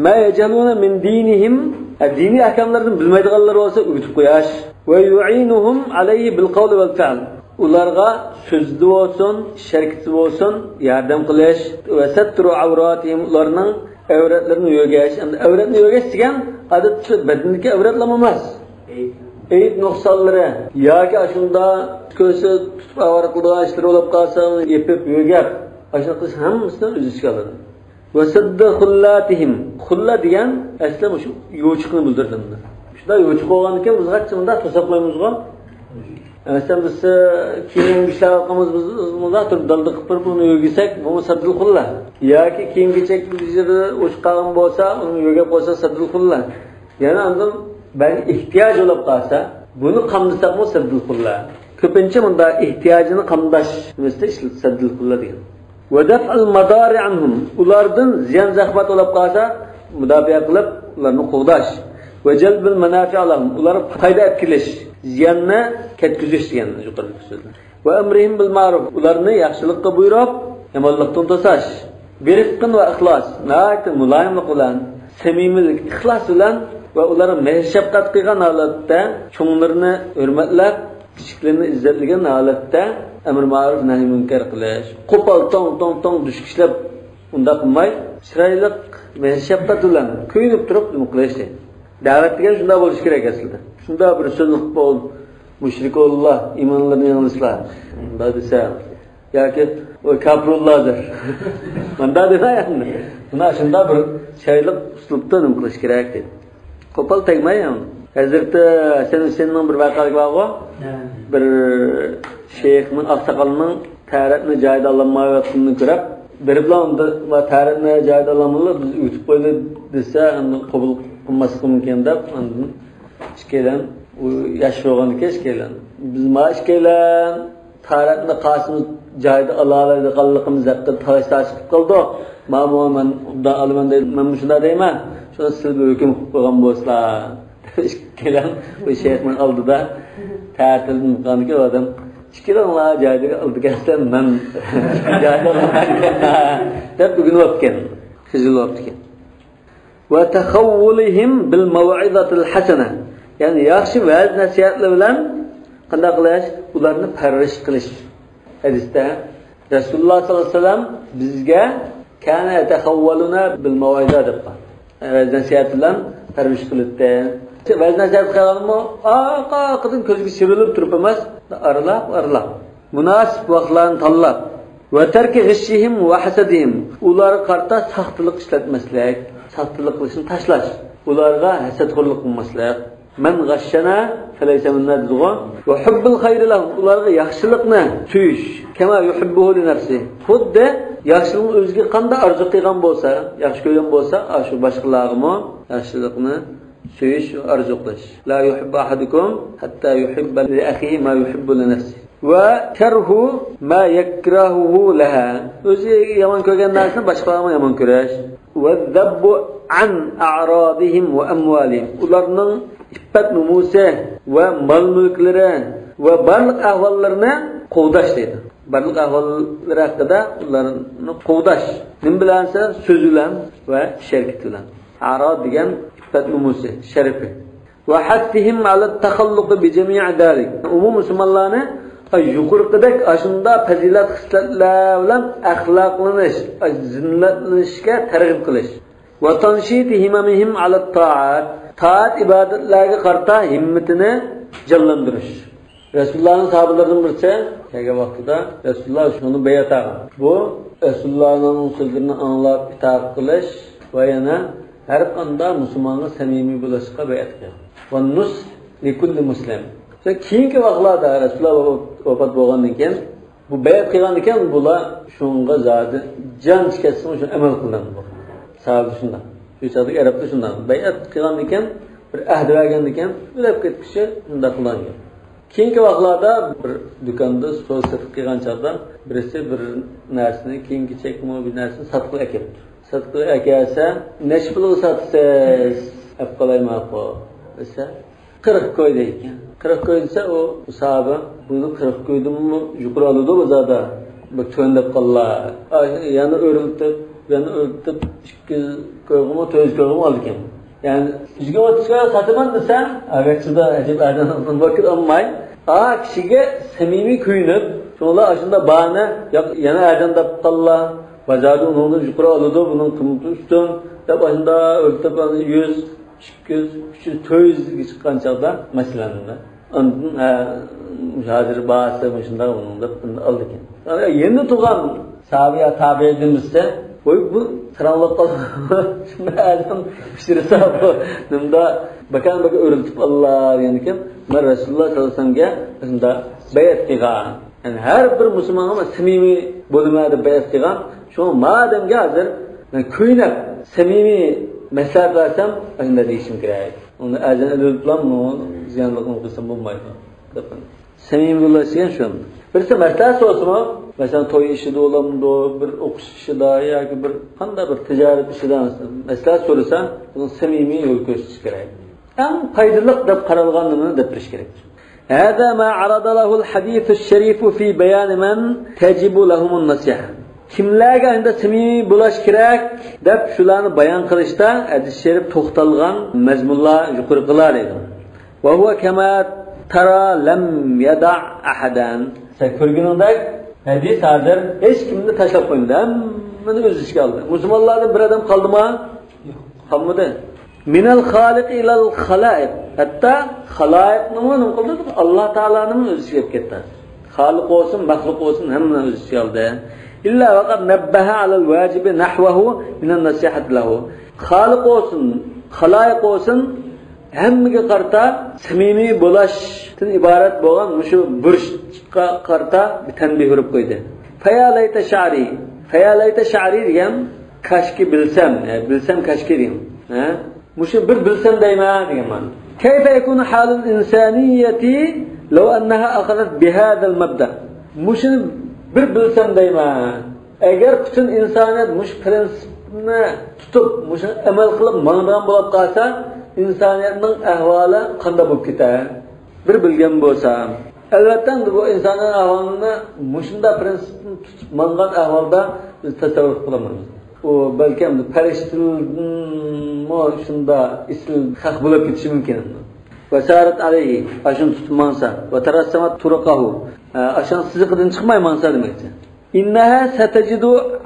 ما يجهلون من دينهم، ھە، دىنىي ئەھكاملىرىنى بىلمەيدىغانلار بولسا ئۆگىتىپ قوياش. ويعينهم عليه بالقول والفعل، ئۇلارغا سۆزىدە بولسۇن، ئىش ھەرىكىتىدە بولسۇن ياردەم قىلىش. وستر عوراتهم، ئۇلارنىڭ ئەۋرەتلىرىنى يۆگەش. ئەمدى ئەۋرەتنى يۆگەش دېگەن ئادەتتە بەدىنىدىكى ئەۋرەتلەرمۇ ئەمەس. ئەيىب نۇقسانلىرى ياكى ئاشۇنداق كۆرسە تۇتۇپ ئاۋارە قىلىدىغان ئىشلىرى بولۇپ قالسا، ئۇنى يېپىپ يۆگەپ، ئاشۇنداق قىلىش ھەممىسىنى ئۆز ئىچىگە ئالىدۇ. وسد خلاتهم، خۇللا دېگەن ئەسلى مۇشۇ يوچۇقنى بىلدۈرىدۇ. شۇنداق يوچۇق بولغاندىكىن بىز قاچان مۇنداق توساپ قويىمىزغۇ. مەسىلەن، بىز كىيىم ئىشلەۋاتقىنىمىز، بىز مۇنداق تۇرۇپ دالدا قىلىپ بېرىپ ئۇنى يۆگىسەك، بۇمۇ سەددىل خۇللا. ياكى كىيىم-كېچەك بىر يېرى ئوچۇق قالغان بولسا، ئۇنى يۆگەپ قويسا سەددىل خۇللا. يەنە ئاندىن بەزى ئېھتىياج بولۇپ قالسا، بۇنى قامدىساقمۇ سەددىل خۇللا. كۆپىنچە مۇنداق ئېھتىياجىنى قامداش نېمىسىدە ئىشلىتىلىدۇ سەددىل خۇللا دېگەن. ودفع المضار عنهم، ئۇلاردىن زىيان زەخمەت بولۇپ قالسا، مۇداپىئە قىلىپ، ئۇلارنى قوغداش. وجلب المنافع لهم، ئۇلارغا پايدا ئەپ كېلىش، زىياننى كەتكۈزۈش دېگەن يۇقىرىقى سۆزلەر. وأمرهم بالمعروف، ئۇلارنى ياخشىلىققا بۇيرۇپ، يامانلىقتىن توساش. برفق وإخلاص، ناھايىتى مۇلايىملىق بىلەن، سەمىمىيلىك، ئىخلاس بىلەن ۋە ئۇلارغا مېھىر شەپقەت قىلغان ھالەتتە، چوڭلىرىنى ھۆرمەتلەپ، كىچىكلىرىنى ئىززەتلىگەن ھالەتتە ئەمر مەرۇپ نەھي مۇنكەر قىلىش. قوپال توڭ، توڭ، توڭ دۈشكۈشلەپ ئۇنداق قىلماي، چىرايلىق مېھىر شەپقەت بىلەن كۆيۈنۈپ تۇرۇپ نېمە قىلىش دەيدۇ. دەۋەت دېگەن شۇنداق بولۇشى كېرەك ئەسلىدە. شۇنداق بىر سۆزنى قىلىپ بولۇپ، مۇشرىكۇللا، ئىمانلىرىنى يېڭىلىسىلا، مۇنداق دېسە، ياكى ئۇ كاپىرۇللا دەپ. مۇنداق دېمەي ئەمدى. مانا شۇنداق بىر چىرايلىق ئۇسلۇبتا نېمە قىلىش كېرەك دەيدۇ. قوپال تەگمەي ئەمدى. ھەزرىتى ھەسەن ھۈسەيننىڭ بىر ۋەقەلىكى بارغۇ. ھە. بىر شەيخنىڭ، ئاقساقالنىڭ تارەتنى جايىدا ئالالمايۋاتقىنىنى كۆرۈپ، بېرىپلا ئۇندا، «ۋە تارەتنى جايىدا ئالالمىدىلا، بىز ئۆتۈپ قويدى» دېسە، ئاندىن قوبۇل قىلماسلىقى مۇمكىن دەپ، ئاندىن ئىككىيلەن، ئۇ ياش بولغاندىكىن ئىككىيلەن، «بىز ما ئىككىيلەن تارەتنى قاسىمىز جايىدا ئالالايدىغانلىقىمىز ھەققىدە تالاش-تارتىش قىلىپ قالدۇق. مانا مەن ئوبدان ئالىمەن دەي-، مەنمۇ شۇنداق دەيمەن. شۇڭا سىز بىر ھۆكۈم قىلىپ قويغان بولسىلا.» ئىككىيلەن بۇ شەيخنىڭ ئالدىدا تەتۈردىن قالغاندىكىن ئۇ ئادەم، «ئىككىيلەن جايىدا ئالىدىكەنسىلەر، مەن جايىدا ئالىمەن» دەپ ئۆگىنىۋاپتىكەن. خىجىل بوپتىكەن. وتخولهم بالموعظة الحسنة، يەنى ياخشى ۋەز-نەسىھەتلەر بىلەن قانداق قىلىش؟ ئۇلارنى پەرۋىش قىلىش. ھەدىستە رەسۇلۇللا ساللاللاھۇ ئەلەيھى ۋەسەللەم بىزگە كان يتخولنا بالموعظة دەپ قالغان. ۋەز-نەسىھەت بىلەن پەرۋىش قىلىدىكەن. ۋەز-نەسىھەت قىلغانمۇ ئارقا-ئارقىدىن كۆزگە سېلىنىپ تۇرۇپ ئەمەس، ئارىلاپ-ئارىلاپ. مۇناسىپ ۋاقىتلارنى تاللاپ. وترك غشهم وحسدهم، ئۇلارغا قارىتا ساختىلىق ئىشلەتمەسلىك، ساختىلىق قىلىشنى تاشلاش، ئۇلارغا ھەسەتخورلۇق قىلماسلىق. من غشنا فليس منا دېدىغۇ. وحب الخير لهم، ئۇلارغا ياخشىلىقنى سۆيۈش. كما يحبه لنفسه، خۇددى ياخشىلىقنى ئۆزىگە قانداق ئارزۇ قىلغان بولسا، ياخشى كۆرگەن بولسا، ئاشۇ باشقىلارغىمۇ ياخشىلىقنى سۆيۈش، ئارزۇ قىلىش. لا يحب أحدكم حتى يحب لأخيه ما يحب لنفسه. وكره ما يكرهه لها، ئۆزى يامان كۆرگەن نەرسىنى باشقىلارمۇ يامان كۆرۈش. والذب عن أعراضهم وأموالهم، ئۇلارنىڭ ئىپپەت-نومۇسى ۋە مال-مۈلۈكلىرى ۋە بارلىق ئەھۋاللىرىنى قوغداش دەيدۇ. بارلىق ئەھۋاللىرى ھەققىدە ئۇلارنى قوغداش. نېمە بىلەن دېسە، سۆز بىلەن ۋە ئىش-ھەرىكىتى بىلەن. ئەئراز دېگەن ئىپپەت-نومۇسى، شەرىپى. وحثهم على التخلق بجميع ذلك. ئومۇمەن مۇسۇلمانلارنى يۇقىرىقىدەك ئاشۇنداق پەزىلەت خىسلەتلەر بىلەن ئەخلاقلىنىش، زىننەتلىنىشكە تەرغىب قىلىش. وتنشيط هممهم على الطاعات. تائەت-ئىبادەتلەرگە قارىتا ھىممىتىنى جانلاندۇرۇش. رەسۇلۇللانىڭ ساھابىلىرىدىن بىرسى كەلگەن ۋاقتىدا رەسۇلۇللا شۇنى بەيئەت ئالغان. بۇ رەسۇلۇللانىڭ سۆزلىرىنى ئاڭلاپ ئىتائەت قىلىش ۋە يەنە ھەر قانداق مۇسۇلمانغا سەمىمىي بولۇشقا بەيئەت قىلغان. والنصح لكل مسلم. شۇ كېيىنكى ۋاقىتلاردا رەسۇلۇللا ۋاپات بولغاندىن كېيىن، بۇ بەيئەت قىلغاندىكىن، بۇلار شۇنىڭغا زادى جان چىقسىمۇ شۇ ئەمەل قىلىدىغان بولغان. ساھابە شۇنداق. شۇ چاغدىكى ئەرەبلەر شۇنداق. بەيئەت قىلغاندىكىن، بىر ئەھدى بەرگەندىكىن، ئۆلۈپ كەتكۈچە شۇنداق قىلغان گەپ. كېيىنكى ۋاقىتلاردا بىر دۇكاندا سودا سېتىق قىلغان چاغدا بىرسى بىر نەرسىنى، كىيىم-كېچەكمۇ بىر نەرسىنى ساتقىلى ئەكەپتۇ. ساتقىلى ئەكەلسە، «نەچچە پۇلغا ساتىسىز؟ ئەپ قالاي ماقۇل» دېسە، «قىرىق كوي» دەيدىكەن. «قىرىق كوي» دېسە، ئۇ ساھابە، «بۇنى قىرىق كويدىنمۇ يۇقىرى ئالىدۇ بۇ زادى. بەك تۆۋەن دەپ قاللا. ئاي، يەنە ئۆرلىتىپ، يەنە ئۆرلىتىپ، ئىككى يۈز كويغىمۇ، تۆت يۈز كويغىمۇ ئالىدىكەن.» يەنى، «يۈزگە ئوتتۇز كويغا ساتىمەن» دېسە، ئەگەرچىدە ئەجەب ئەرزان بولسىمۇ بىر ئالماي. ئا، كىشىگە سەمىمىي كۆيۈنۈپ، شۇڭلا ئاشۇنداق بارنى، «ياق، يەنە ئەرزان دەپ قاللا. بازاردا ئۇنىڭدىن يۇقىرى ئالىدۇ، بۇنىڭ قىممىتى ئۈستۈن» دەپ، ئاشۇنداق ئۆرلىتىپ، يۈز، ئىككى يۈز، ئۈچ يۈز، تۆت يۈزگە چىققان چاغدا مەسىلەن ئۇندا. ئاندىن، ھە، ھازىر باھاسى مۇشۇنداق ئۇنىڭ دەپ ئالىدىكەن. يەنە تۇرغان ساھابە يا تابىئىندىن بىرسى، «ۋوي، بۇ ساراڭلاپ قالغان شۇنداق ئادەم پىشۇرسا بۇ نېمىدا بەكەن بەكەن ئۆرلىتىپ ئاللا» دېگەنىكەن. مەن رەسۇلۇللا ساللاللاھۇ ئەلەيھى ۋەسەللەمگە شۇنداق بەيئەت قىلغان. يەنى ھەر بىر مۇسۇلمانغا مەن سەمىمىي بولىمەن دەپ بەيئەت قىلغان. شۇڭا ما ئادەمگە ھازىر مەن كۆيۈنۈپ سەمىمىي مەسلىھەت بەرسەم، ئاشۇنداق دېيىشىم كېرەك. ئۇنى ئەرزان ئېلىۋېتىپلا زىيانلىقنى قىلسام بولمايدۇ. سەمىمىي بولۇش دېگەن شۇ. بىرسى مەسلىھەت سورىسىمۇ، مەسىلەن، توي ئىشىدا بولامدۇ، بىر ئوقۇش ئىشىدا ياكى بىر قانداق بىر تىجارەت ئىشىدا مەسلىھەت سورىسا، بۇنىڭ سەمىمىي يول كۆرسىتىش كېرەك. ئەڭ پايدىلىق دەپ قارالغان نېمىنى دەپ بېرىش كېرەك. هذا ما عرض له الحديث الشريف في بيان من تجب لهم النصيحة. كىملەرگە ئەمدى سەمىمىي بولاش كېرەك دەپ شۇلارنى بايان قىلىشتا ھەدىس شەرىپ توختالغان مەزمۇنلار يۇقىرىقىلار دەيدۇ. وهو كما ترى لم يدع أحدا. سەن كۆرگىنىڭدەك ھەدىس ھازىر ھېچ كىمنى تاشلاپ قويمىدى. ھەممىنى ئۆز ئىچىگە ئالدى. مۇسۇلمانلاردىن بىر ئادەم قالدىمۇ؟ قالمىدى. من الخالق إلى الخلائق. ھەتتا خالايىقنىمۇ نېمە قىلدى؟ ئاللا تائالانىمۇ ئۆز ئىچىگە ئېلىپ كەتتى. خالىق بولسۇن، مەخلۇق بولسۇن، ھەممىنى ئۆز ئىچىگە ئالدى. إلا وقد نبه على الواجب نحوه من النصيحة له. خالىق بولسۇن، خالايىق بولسۇن، ھەممىگە قارىتا سەمىمىي بولۇشتىن ئىبارەت بولغان مۇشۇ بۇرچقا قارىتا بىر تەنبىھ بېرىپ قويدى. فيا ليت شعري، فيا ليت شعري دېگەن كاشكى بىلسەم، ئە، بىلسەم كاشكى دېگەن. ھە؟ مۇشۇ بىر بىلسەم دەيمەن دېگەن مانا. كيف يكون حال الإنسانية لو أنها أخذت بهذا المبدأ. مۇشۇنى بىر بىلسەم دەيمەن. ئەگەر پۈتۈن ئىنسانىيەت مۇشۇ پرىنسىپنى تۇتۇپ، مۇشۇنى ئەمەل قىلىپ ماڭىدىغان بولۇپ قالسا، ئىنسانىيەتنىڭ ئەھۋالى قانداق بولۇپ كېتەر؟ بىر بىلگەن بولسا. ئەلۋەتتە، ئەمدى بۇ ئىنساننىڭ ئەھۋالىنى مۇشۇنداق پرىنسىپنى تۇتۇپ ماڭغان ئەھۋالدا بىز تەسەۋۋۇر قىلالمايمىز. ئۇ بەلكى ئەمدى پەرىشتىلەرمۇ شۇنداق ئېسىل خەق بولۇپ كېتىشى مۇمكىن. وسارت عليه، ئاشۇنى تۇتۇپ ماڭسا، وترسمت طرقه، ئاشۇنىڭ سىزىقىدىن چىقماي ماڭسا دېمەكچى. إنها ستجد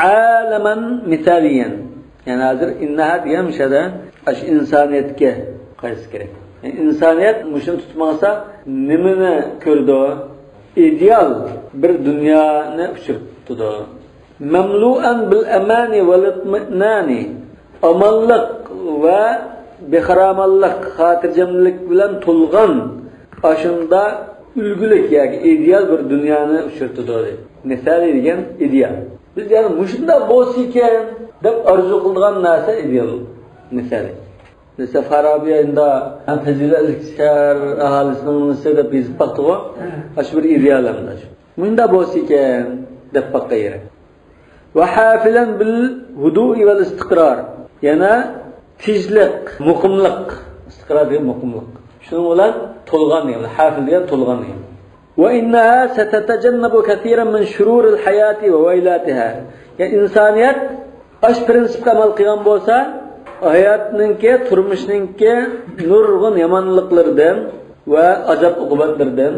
عالما مثاليا. يەنى ھازىر إنها دېگەن مۇشۇ يەردە ئاشۇ ئىنسانىيەتكە قارىشى كېرەك. يەنى ئىنسانىيەت مۇشۇنى تۇتۇپ ماڭسا نېمىنى كۆرىدۇ؟ ئىدېئال بىر دۇنيانى ئۇچرىتىدۇ. مملوءا بالأمان والاطمئنان. ئامانلىق ۋە بىخارامانلىق، خاتىرجەملىك بىلەن تولغان ئاشۇنداق ئۈلگىلىك ياكى ئىدېئال بىر دۇنيانى ئۇچرىتىدۇ دەيدۇ. مىسالى دېگەن ئىدېئال. بىز يەنى مۇشۇنداق بولسا ئىكەن دەپ ئارزۇ قىلىدىغان نەرسە ئىدېئال. مىسالى. مەسىلەن، فارابى ئەمدى پەزىلەتلىك شەھەر ئاھالىسىنىڭ نېمىسى دەپ يېزىپ باقتىغۇ. ئاشۇ بىر ئىدېئال ئەمدى. مۇنداق بولسا ئىكەن دەپ باققان يېرى. وحافلا بالهدوء والاستقرار. يەنە تىنچلىق، مۇقىملىق. ئىستىقرار دېگەن مۇقىملىق. شۇنىڭ بىلەن تولغان دېگەن، ھافىل دېگەن تولغان دېگەن. وإنها ستتجنب كثيرا من شرور الحياة وويلاتها. يەنى ئىنسانىيەت ئاشۇ پرىنسىپقا ئەمەل قىلغان بولسا، ھاياتنىڭكى، تۇرمۇشنىڭكى نۇرغۇن يامانلىقلىرىدىن ۋە ئازاب-ئوقۇبەتلىرىدىن،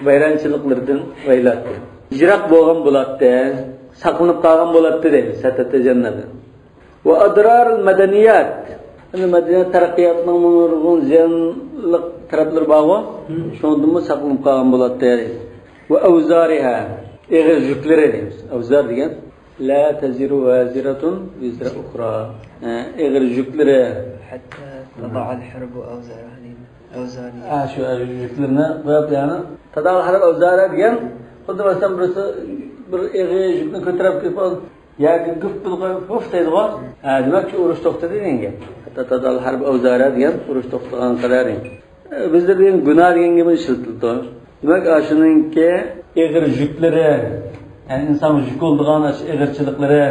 ۋەيرانچىلىقلىرىدىن، ۋەيلاتتى. يىراق بولغان بولاتتى، ساقلىنىپ قالغان بولاتتى دەيدۇ، ستتجنب. وأضرار المدنيات. ئەمدى مەدەنىيەت تەرەققىياتىنىڭ نۇرغۇن زىيانلىق تەرەپلىرى بارغۇ، شۇنىڭدىنمۇ ساقلىنىپ قالغان بولاتتى. وأوزارها. ئېغىر يۈكلىرى دەيمىز. ئەۋزار دېگەن. لا تزر وازرة وزر أخرى. ئە، ئېغىر يۈكلىرى. حتى تضع الحرب أوزارها دەيمىز. ئەۋزارنى. ئە، شۇ يۈكلىرىنى قويۇپ، يەنى تضع الحرب أوزارها دېگەن، خۇددى مەسىلەن، بىرسى بىر ئېغىر يۈكنى كۆتۈرۈپ كېلىپ، يەرگە گۈپپىدە قويۇپ، پۇف دەيدىغۇ. ھە، دېمەك، شۇ ئۇرۇش توختىدى دېگەن گەپ. حتى تضع الحرب أوزارها دېگەن ئۇرۇش توختىغان قەدەر. بىزدە دېگەن گۇناھ دېگەن گەپ ئىشلىتىلىدۇ. دېمەك، ئاشۇنىڭكى ئېغىر يۈكلىرى، يەنى ئىنسانغا يۈك بولىدىغان ئاشۇ ئېغىرچىلىقلىرى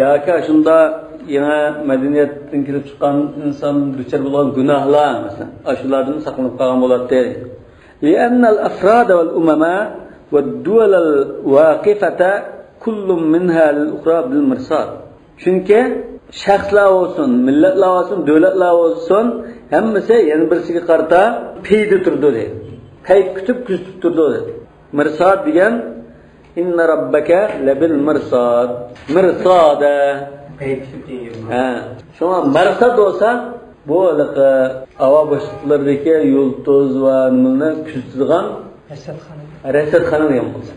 ياكى ئاشۇنداق يېڭى مەدەنىيەتتىن كېلىپ چىققان ئىنسان دۇچار بولغان گۇناھلار، مەسىلەن، ئاشۇلاردىن ساقلىنىپ قالغان بولاتتى. لأن الأفراد والأمم والدول الواقفة كل منها للأخرى بالمرصاد. چۈنكى شەخسلەر بولسۇن، مىللەتلەر بولسۇن، دۆلەتلەر بولسۇن، ھەممىسى يەنە بىرسىگە قارىتا پەيدە تۇرىدۇ دەيدۇ. پەيت كۈتۈپ، كۆزىتىپ تۇرىدۇ دەيدۇ. مىرساد دېگەن، إن ربك لبالمرصاد. مىرسادە. پەيت كۈتۈپ دېگەن. ھە. شۇڭا مەرساد بولسا، بۇ ھېلىقى ھاۋا بوشلۇقلىرىدىكى يۇلتۇز ۋە نېمىلەرنى كۆزىتىدىغان رەسەتخانا. رەسەتخانا دېگەن بولسا.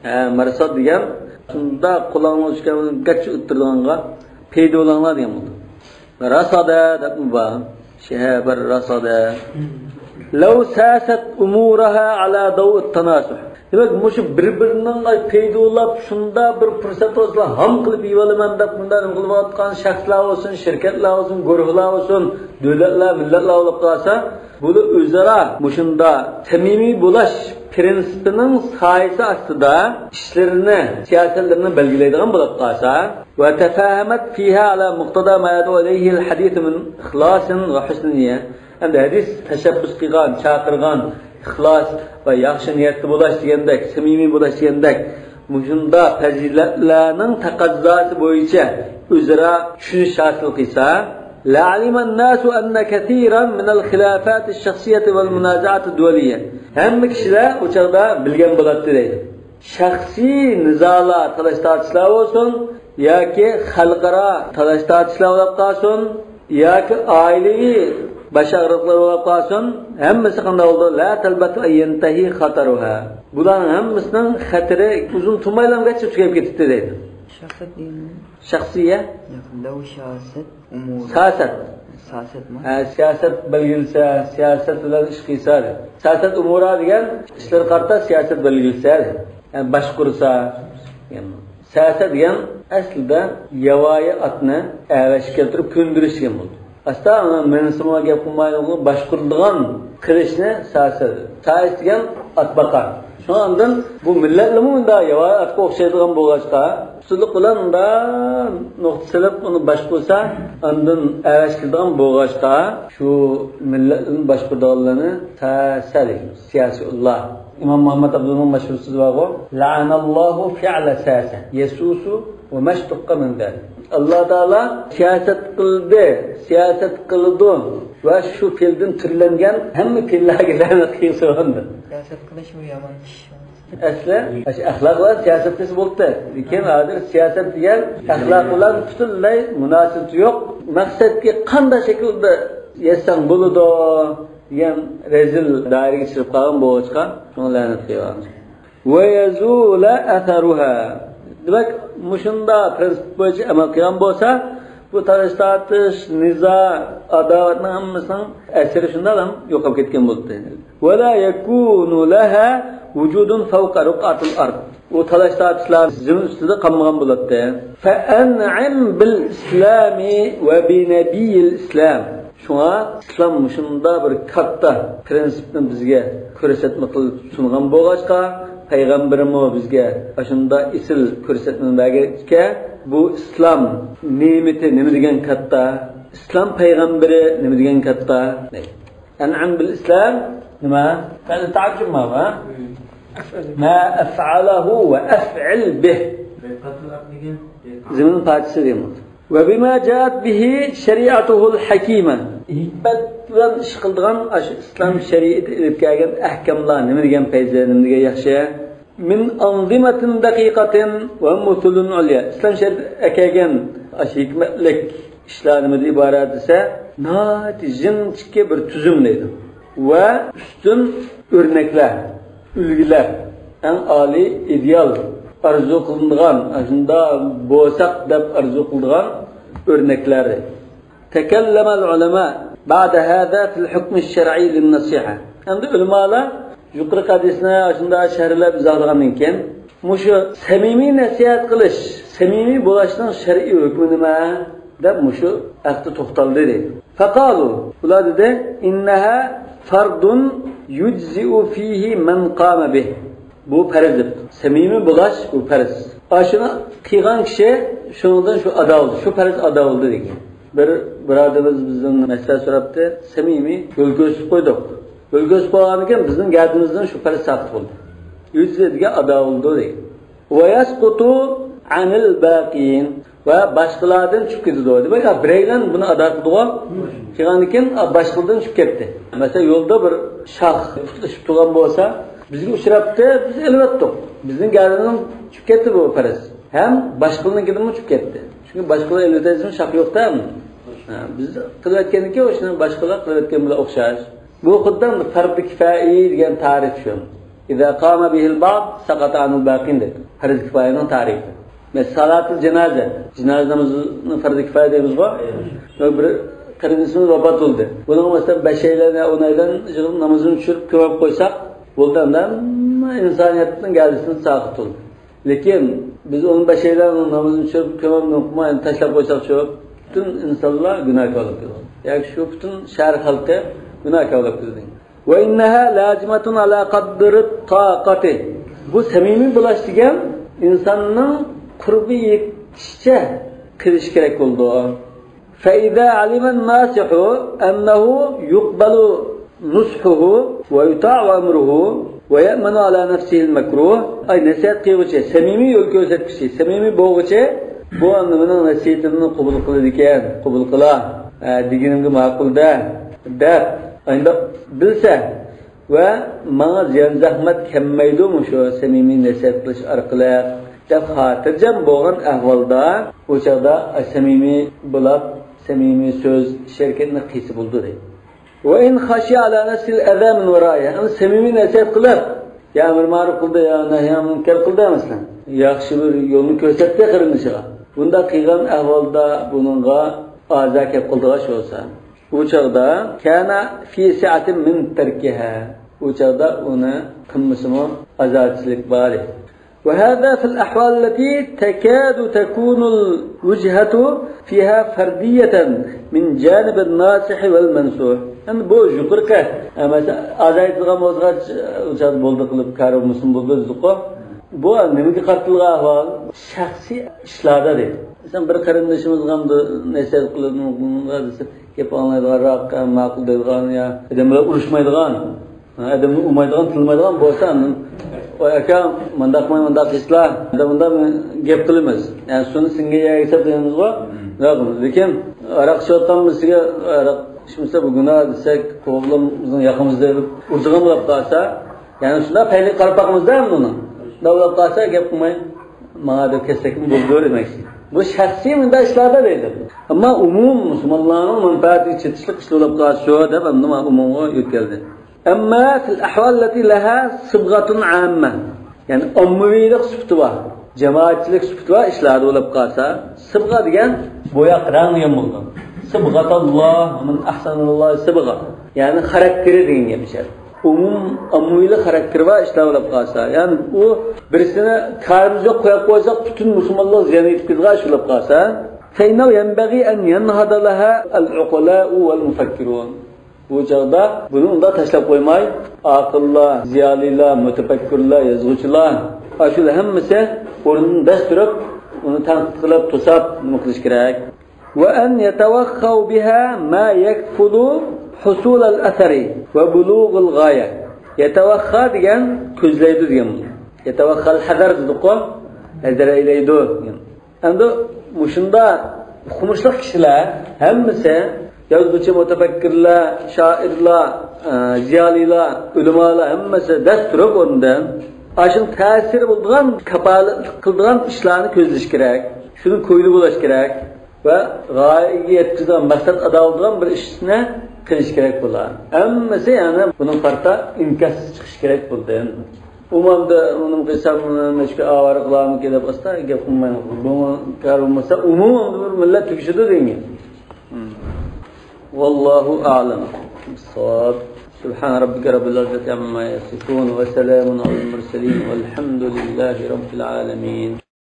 ھە، مەرساد دېگەن شۇنداق قولۇڭلار چۈشكەن گەچ ئۇتتۇرىدىغانغا پەيدا بولۇڭلار دېگەن بولدى. راسادە دەپمۇ بار. شەھەر بىر راسادە. لو ساست أمورها على ضوء التناصح. دېمەك، مۇشۇ بىر-بىرىنىڭ پەيدىلىنىپ، شۇنداق بىر پۇرسەت بولسا، ھام قىلىپ يېيىۋالىمەن دەپ، مۇنداق نېمە قىلىۋاتقان شەخسلەر بولسۇن، شىركەتلەر بولسۇن، گۇرۇھلار بولسۇن، دۆلەتلەر، مىللەتلەر بولۇپ قالسا، بۇلار ئۆزئارا مۇشۇنداق سەمىمىي بولاش پىرىنسىپىنىڭ سايىسى ئاستىدا ئىشلىرىنى، سىياسەتلىرىنى بەلگىلەيدىغان بولۇپ قالسا، وتفاهمت فيها على مقتضى ما يدعو إليه الحديث من إخلاص وحسن نية. ئەمدى ھەدىس تەشەببۇس قىلغان، چاقىرغان ئىخلاس ۋە ياخشى نىيەتتە بولاش دېگەندەك، سەمىمىي بولاش دېگەندەك، مۇشۇنداق پەزىلەتلەرنىڭ تەقەززاسى بويىچە ئۆزئارا چۈشىنىش ھاسىل قىلسا، لعلم الناس أن كثيرا من الخلافات الشخصية والمنازعات الدولية. ھەممە كىشىلەر ئۇ چاغدا بىلگەن بولاتتى دەيدۇ. شەخسىي نىزالار، تالاش-تارتىشلار بولسۇن ياكى خەلقئارا تالاش-تارتىشلار بولۇپ قالسۇن ياكى ئائىلىۋى باش ئاغرىقلار بولۇپ قالسۇن، ھەممىسى قانداق بولىدۇ؟ لا تلبث أن ينتهي خطرها. بۇلارنىڭ ھەممىسىنىڭ خەتىرى ئۇزۇن تۇرمايلا گەرچە تۈگەپ كېتىپتۇ دەيدۇ. شەخسىيەت دېگەن شەخسىيە. لەۋ شاسەت ئۇمۇر. ساسەت. ساسەتمۇ؟ ھە، سىياسەت بەلگىلىسە، سىياسەت بىلەن ئىش قىلسا. ساسەت ئۇمۇرا دېگەن ئىشلارغا قارىتا سىياسەت بەلگىلىسە، يەنى باشقۇرسا. ساسە دېگەن ئەسلىدە ياۋايى ئاتنى ئەۋەشكە كەلتۈرۈپ كۆندۈرۈش دېگەن بولىدۇ. ئاستا ئانا مېنىسىمۇ گەپ قىلمايدىغۇ، باشقۇرىدىغان قىلىچنى ساسە. سائىس دېگەن ئاتباقار. شۇڭا ئاندىن بۇ مىللەتلىمۇ مۇنداق ياۋايى ئاتقا ئوخشايدىغان بولغاچقا، ئۇستىلىق بىلەن مۇنداق نۇقتا سېلىپ ئۇنى باشقۇرسا، ئاندىن ئەۋەشكە كېلىدىغان بولغاچقا، شۇ مىللەتلىرىنى باشقۇرىدىغانلارنى ساسە دەيمىز. سىياسىيۇللا. ئىمام مۇھەممەد ئابدۇلنىڭ مەشھۇر سۆزى بارغۇ، لعن الله فعل ساسة يسوس وما اشتق من ذلك. ئاللا تائالا سىياسەت قىلدى، سىياسەت قىلىدۇ ۋە شۇ پېئىلدىن تۈرلەنگەن ھەممە پېئىللەرگە لەنەت قىلسۇن. سىياسەت قىلىشمۇ يامان ئىش. ئەسلى ئەخلاق بىلەن سىياسەت دېسە بولدى. لېكىن ھازىر سىياسەت دېگەن ئەخلاق بىلەن پۈتۈنلەي مۇناسىۋىتى يوق. مەقسەتكە قانداق شەكىلدە يەتسەڭ بولىدۇ دېگەن رەزىل دائىرىگە چىقىپ قالغان بولغاچقا، شۇڭا لەنەت قىلغان. ويزول أثرها. دېمەك، مۇشۇنداق پرىنسىپ بويىچە ئەمەل قىلغان بولسا، بۇ تالاش-تارتىش، نىزا، ئاداۋەتنىڭ ھەممىسىنىڭ ئەسىرى شۇنداق ھەم يوقاپ كەتكەن بولاتتى. ولا يكون لها وجود فوق رقعة الأرض. ئۇ تالاش-تارتىشلار زېمىن ئۈستىدە قالمىغان بولاتتى. فأنعم بالإسلام وبنبي الإسلام. شۇڭا ئىسلام مۇشۇنداق بىر كاتتا پرىنسىپنى بىزگە كۆرسەتمە قىلىپ سۇنغان بولغاچقا، پەيغەمبىرىمۇ بىزگە ئاشۇنداق ئېسىل كۆرسەتمىنى بەرگەن ئىكەن، بۇ ئىسلام نېمىتى نېمە دېگەن كاتتا، ئىسلام پەيغەمبىرى نېمە دېگەن كاتتا. أنعم بالإسلام نېمە؟ فعل تعجب ما هو؟ ما أفعله وأفعل به. زېمىن پادىشىسى دېگەن. وبما جاءت به شريعته الحكيمة. ھېكمەت بىلەن ئىش قىلىدىغان ئاشۇ ئىسلام شەرىئىتى ئېلىپ كەلگەن ئەھكاملار نېمە دېگەن پەيزى، نېمە دېگەن ياخشى. من أنظمة دقيقة ومثل عليا. ئىسلام شەرىئىتى ئەكەلگەن ئاشۇ ھېكمەتلىك ئىشلار نېمىدىن ئىبارەت دېسە، ناھايىتى يىڭنىچىكى بىر تۈزۈم دەيدۇ. ۋە ئۈستۈن ئۆرنەكلەر، ئۈلگىلەر، ئەڭ ئالىي ئىدېئال، ئارزۇ قىلىنىدىغان، ئاشۇنداق بولساق دەپ ئارزۇ قىلىدىغان ئۆرنەكلەر. تكلم العلماء بعد هذا في الحكم الشرعي للنصيحة. ئەمدى ئۆلىمالار يۇقىرىقى ھەدىسنى ئاشۇنداق شەرھلەپ ئىزاھلىغاندىن كېيىن، مۇشۇ سەمىمىي نەسىھەت قىلىش، سەمىمىي بولۇشنىڭ شەرئىي ھۆكمى نېمە؟ دەپ مۇشۇ ھەقتە توختالدى دەيدۇ. فقالوا، ئۇلار دېدى، إنها فرض يجزئ فيه من قام به. بۇ پەرز دەپ. سەمىمىي بولاش بۇ پەرز. ئاشۇنى قىلغان كىشى شۇنىڭدىن شۇ ئادا بولدى، شۇ پەرز ئادا بولدى دېگەن. بىر بۇرادىرىمىز بىزدىن مەسلىھەت سوراپتۇ، سەمىمىي يول كۆرسىتىپ قويدۇق. يول كۆرسىتىپ قويغاندىكىن بىزنىڭ گەدىنىمىزدىن شۇ پەرز ساقىت بولدى. يجزئ دېگەن ئادا بولدى دېگەن. ويسقط عن الباقين. ۋە باشقىلاردىن چۈشۈپ كېتىدۇ. دېمەك، بىرەيلەن بۇنى ئادا قىلىدىغۇ. قىلغاندىن كېيىن باشقىلاردىن چۈشۈپ كەتتى. مەسىلەن، يولدا بىر شاخ پۇتلىشىپ تۇرغان بولسا، بىزگە ئۇچراپتۇ، بىز ئېلىۋەتتۇق. بىزنىڭ گەدىنىمىزدىن چۈشۈپ كەتتى بۇ پەرز. ھەم باشقىلارنىڭكىدىنمۇ چۈشۈپ كەتتى. چۈنكى باشقىلار ئېلىۋېتەلىسىمۇ شاخ يوق-تە. ھە، بىز قىلىۋەتكەندىن كېيىن ئۇ ئىشنى باشقىلار قىلىۋەتكەن بىلەن ئوخشاش. بۇ خۇددى فەرزى كىفائىي دېگەن تەرىپ شۇ. إذا قام به البعض سقط عن الباقين دەيدۇ. پەرز كىپايەنىڭ تەرىپى. مەسىلەن، سالاتۇل جانازە. جانازە نامىزىنى پەرز كىپايە دەيمىزغۇ؟ بىر قېرىندىشىمىز ۋاپات بولدى. بۇنىڭغا مەسىلەن بەش ئايلار يا ئون ئايلار يىغىپ نامىزىنى چۈشۈرۈپ كۆمۈپ قويساق، بولدى، ئەمدى ھەممە ئىنسانىيەتنىڭ گەۋدىسىدىن ساقىت بولدى. لېكىن بىز ئۇنى بەش ئايلار نامىزىنى چۈشۈرۈپ كۆمۈپ قويماي تاشلاپ قويساقچۇ، پۈتۈن ئىنسانلار گۇناھكار بولۇپ كېتىدۇ. ياكى شۇ پۈتۈن شەھەر خەلقى گۇناھكار بولۇپ كېتىدۇ. وإنها لازمة على قدر الطاقة. بۇ سەمىمىي بولۇش دېگەن ئىنساننىڭ قۇربى يېتىشىچە قىلىش كېرەك بولىدۇ. فإذا علم الناصح أنه يقبل نصحه ويطاع أمره ويأمن على نفسه المكروه. ئەي نەسىھەت قىلغۇچى، سەمىمىي يول كۆرسەتكۈچى، سەمىمىي بولغۇچى، بۇ ئەمدى مېنىڭ نەسىھىتىمنى قوبۇل قىلىدىكەن، قوبۇل قىلا، ئە، دېگىنىمگە ماقۇل دە، دەپ، ئانداق بىلسە، ۋە ماڭا زىيان-زەخمەت كەلمەيدۇ مۇشۇ سەمىمىي نەسىھەت قىلىش ئارقىلىق، دەپ خاتىرجەم بولغان ئەھۋالدا، ئۇ چاغدا سەمىمىي بولاپ، سەمىمىي سۆز، شېرىكەتنى قىلسا بولىدۇ، دەيدۇ. وإن خشي على نفسه الأذى من ورائه. ئەمما سەمىمىي نەسىھەت قىلىپ، يا ئەمر مەرۇف قىلدى، يا نەھي مۇنكەر قىلدى دېمەسلەن. ياخشى بىر يولنى كۆرسەتتى قېرىندىشىغا. بۇنداق قىلغان ئەھۋالدا بۇنىڭغا ئازا كەپ قالىدىغان بولسا، ئۇ چاغدا كان في سعة من تركها. ئۇ چاغدا ئۇنى قىلمىسىمۇ ئازادىچىلىك بار. وهذا في الأحوال التي تكاد تكون الوجهة فيها فردية من جانب الناصح والمنصوح. ئەمدى بۇ يۇقىرىقى، ئە، مەسىلەن، ئازايتىدىغان بولسىغاچ، ئۇ چاغدا بولدى قىلىپ كار بولمىسۇن بولدى دېدۇققۇ. بۇ نېمىگە قارىتىلغان ئەھۋال؟ شەخسىي ئىشلاردا دەيدۇ. مەسىلەن، بىر قېرىندىشىمىزغا ئەمدى نەسىھەت قىلىپ، دېسە، گەپ ئاڭلايدىغانراق، ماقۇل دەيدىغان، يا ئادەم بىلەن ئۇرۇشمايدىغان، ئادەمنى ئۇرمايدىغان، تىللىمايدىغان بولسا، ئاندىن، ۋاي ئاكا، مۇنداق قىلماي، مۇنداق قىلسىلا، دەپ مۇنداق گەپ قىلىمىز. يەنى سۇنى سىڭگەن يەرگە ھېسابلايمىزغۇ. مم. ياق، لېكىن ھاراق ئىچىۋاتقان بىرسىگە ھاراق ئىچمىسە بۇ گۇناھ دېسەك، قوغلىمىزنىڭ ياقىمىزدا ئۇرىدىغان بولۇپ قالسا، يەنى شۇنداق پەيلىگە قاراپ باقىمىزدا ئۇنىڭ. شۇنداق بولۇپ قالسا گەپ قىلماي، ماڭا دەپ كەتسەكمۇ بولىدۇ دېمەكچى. بۇ شەخسىي مۇنداق ئىشلاردا دەيدۇ. ئەمما ئومۇم مۇسۇلمانلارنىڭ مەنپەئەتىگە چېتىشلىق ئىش بولۇپ قالسا شۇ دەپ ئەمدى مانا ئومۇمغا يۆتكەلدى. أما في الأحوال التي لها صبغة عامة، يەنى ئاممىۋىلىق سۈپىتى بار، جامائەتچىلىك سۈپىتى بار ئىشلاردا بولۇپ قالسا، سىبغا دېگەن بوياق، رەڭ دېگەن بولىدۇ. صبغة الله ومن أحسن الله صبغة. يەنى خاراكتېرى دېگەن گەپ ئىشەر. ئومۇم، ئاممىۋىلىق خاراكتېرى بار ئىشلار بولۇپ قالسا، يەنى ئۇ بىرسىنى كارىمىز يوق قويۇپ قويساق، پۈتۈن مۇسۇلمانلار زىيان يېتىپ كېتىدىغان ئىش بولۇپ قالسا، فإنه ينبغي أن ينهض لها العقلاء والمفكرون. بۇ چاغدا بۇنى ئۇنداق تاشلاپ قويماي، ئاقىللار، زىيالىيلار، مۇتەپەككۇرلار، يازغۇچىلار، ئاشۇلار ھەممىسى ئورنىدىن دەس تۇرۇپ، ئۇنى تەنقىد قىلىپ، توساپ، نېمە قىلىش كېرەك. وأن يتوخوا بها ما يكفل حصول الأثر وبلوغ الغاية. يتوخى دېگەن كۆزلەيدۇ دېگەن بولىدۇ. يتوخى الحذر دېدۇققۇ، ھەزەر ئەيلەيدۇ دېگەن. ئەمدى مۇشۇنداق ئوقۇمۇشلۇق كىشىلەر ھەممىسى، يازغۇچى، مۇتەپەككۇرلار، شائىرلار، ئە، زىيالىيلار، ئۆلىمالار ھەممىسى دەس تۇرۇپ ئورنىدىن، ئاشۇنىڭ تەسىرى بولىدىغان، كاپالەتلىك قىلىدىغان ئىشلارنى كۆزلىشى كېرەك. شۇنىڭ كويىدا بولۇش كېرەك ۋە غايىگە يەتكۈزىدىغان، مەقسەت ئادا قىلىدىغان بىر ئىشنى قىلىش كېرەك بولار. ھەممىسى يەنى بۇنىڭ قارىتا ئىنكاسسىز چىقىشى كېرەك بولدى. ئۇمۇ ئەمدى ئۇنىڭ قىلسام نېمە ئىشقا ئاۋارە قىلارمىكىن دەپ ئاستا گەپ قىلمايمىز. بۇ كار بولمىسا ئومۇمەن بىر مىللەت تۈگىشىدۇ دېگەن. والله أعلم بالصواب. سبحان ربك رب العزة عما يصفون وسلام على المرسلين والحمد لله رب العالمين.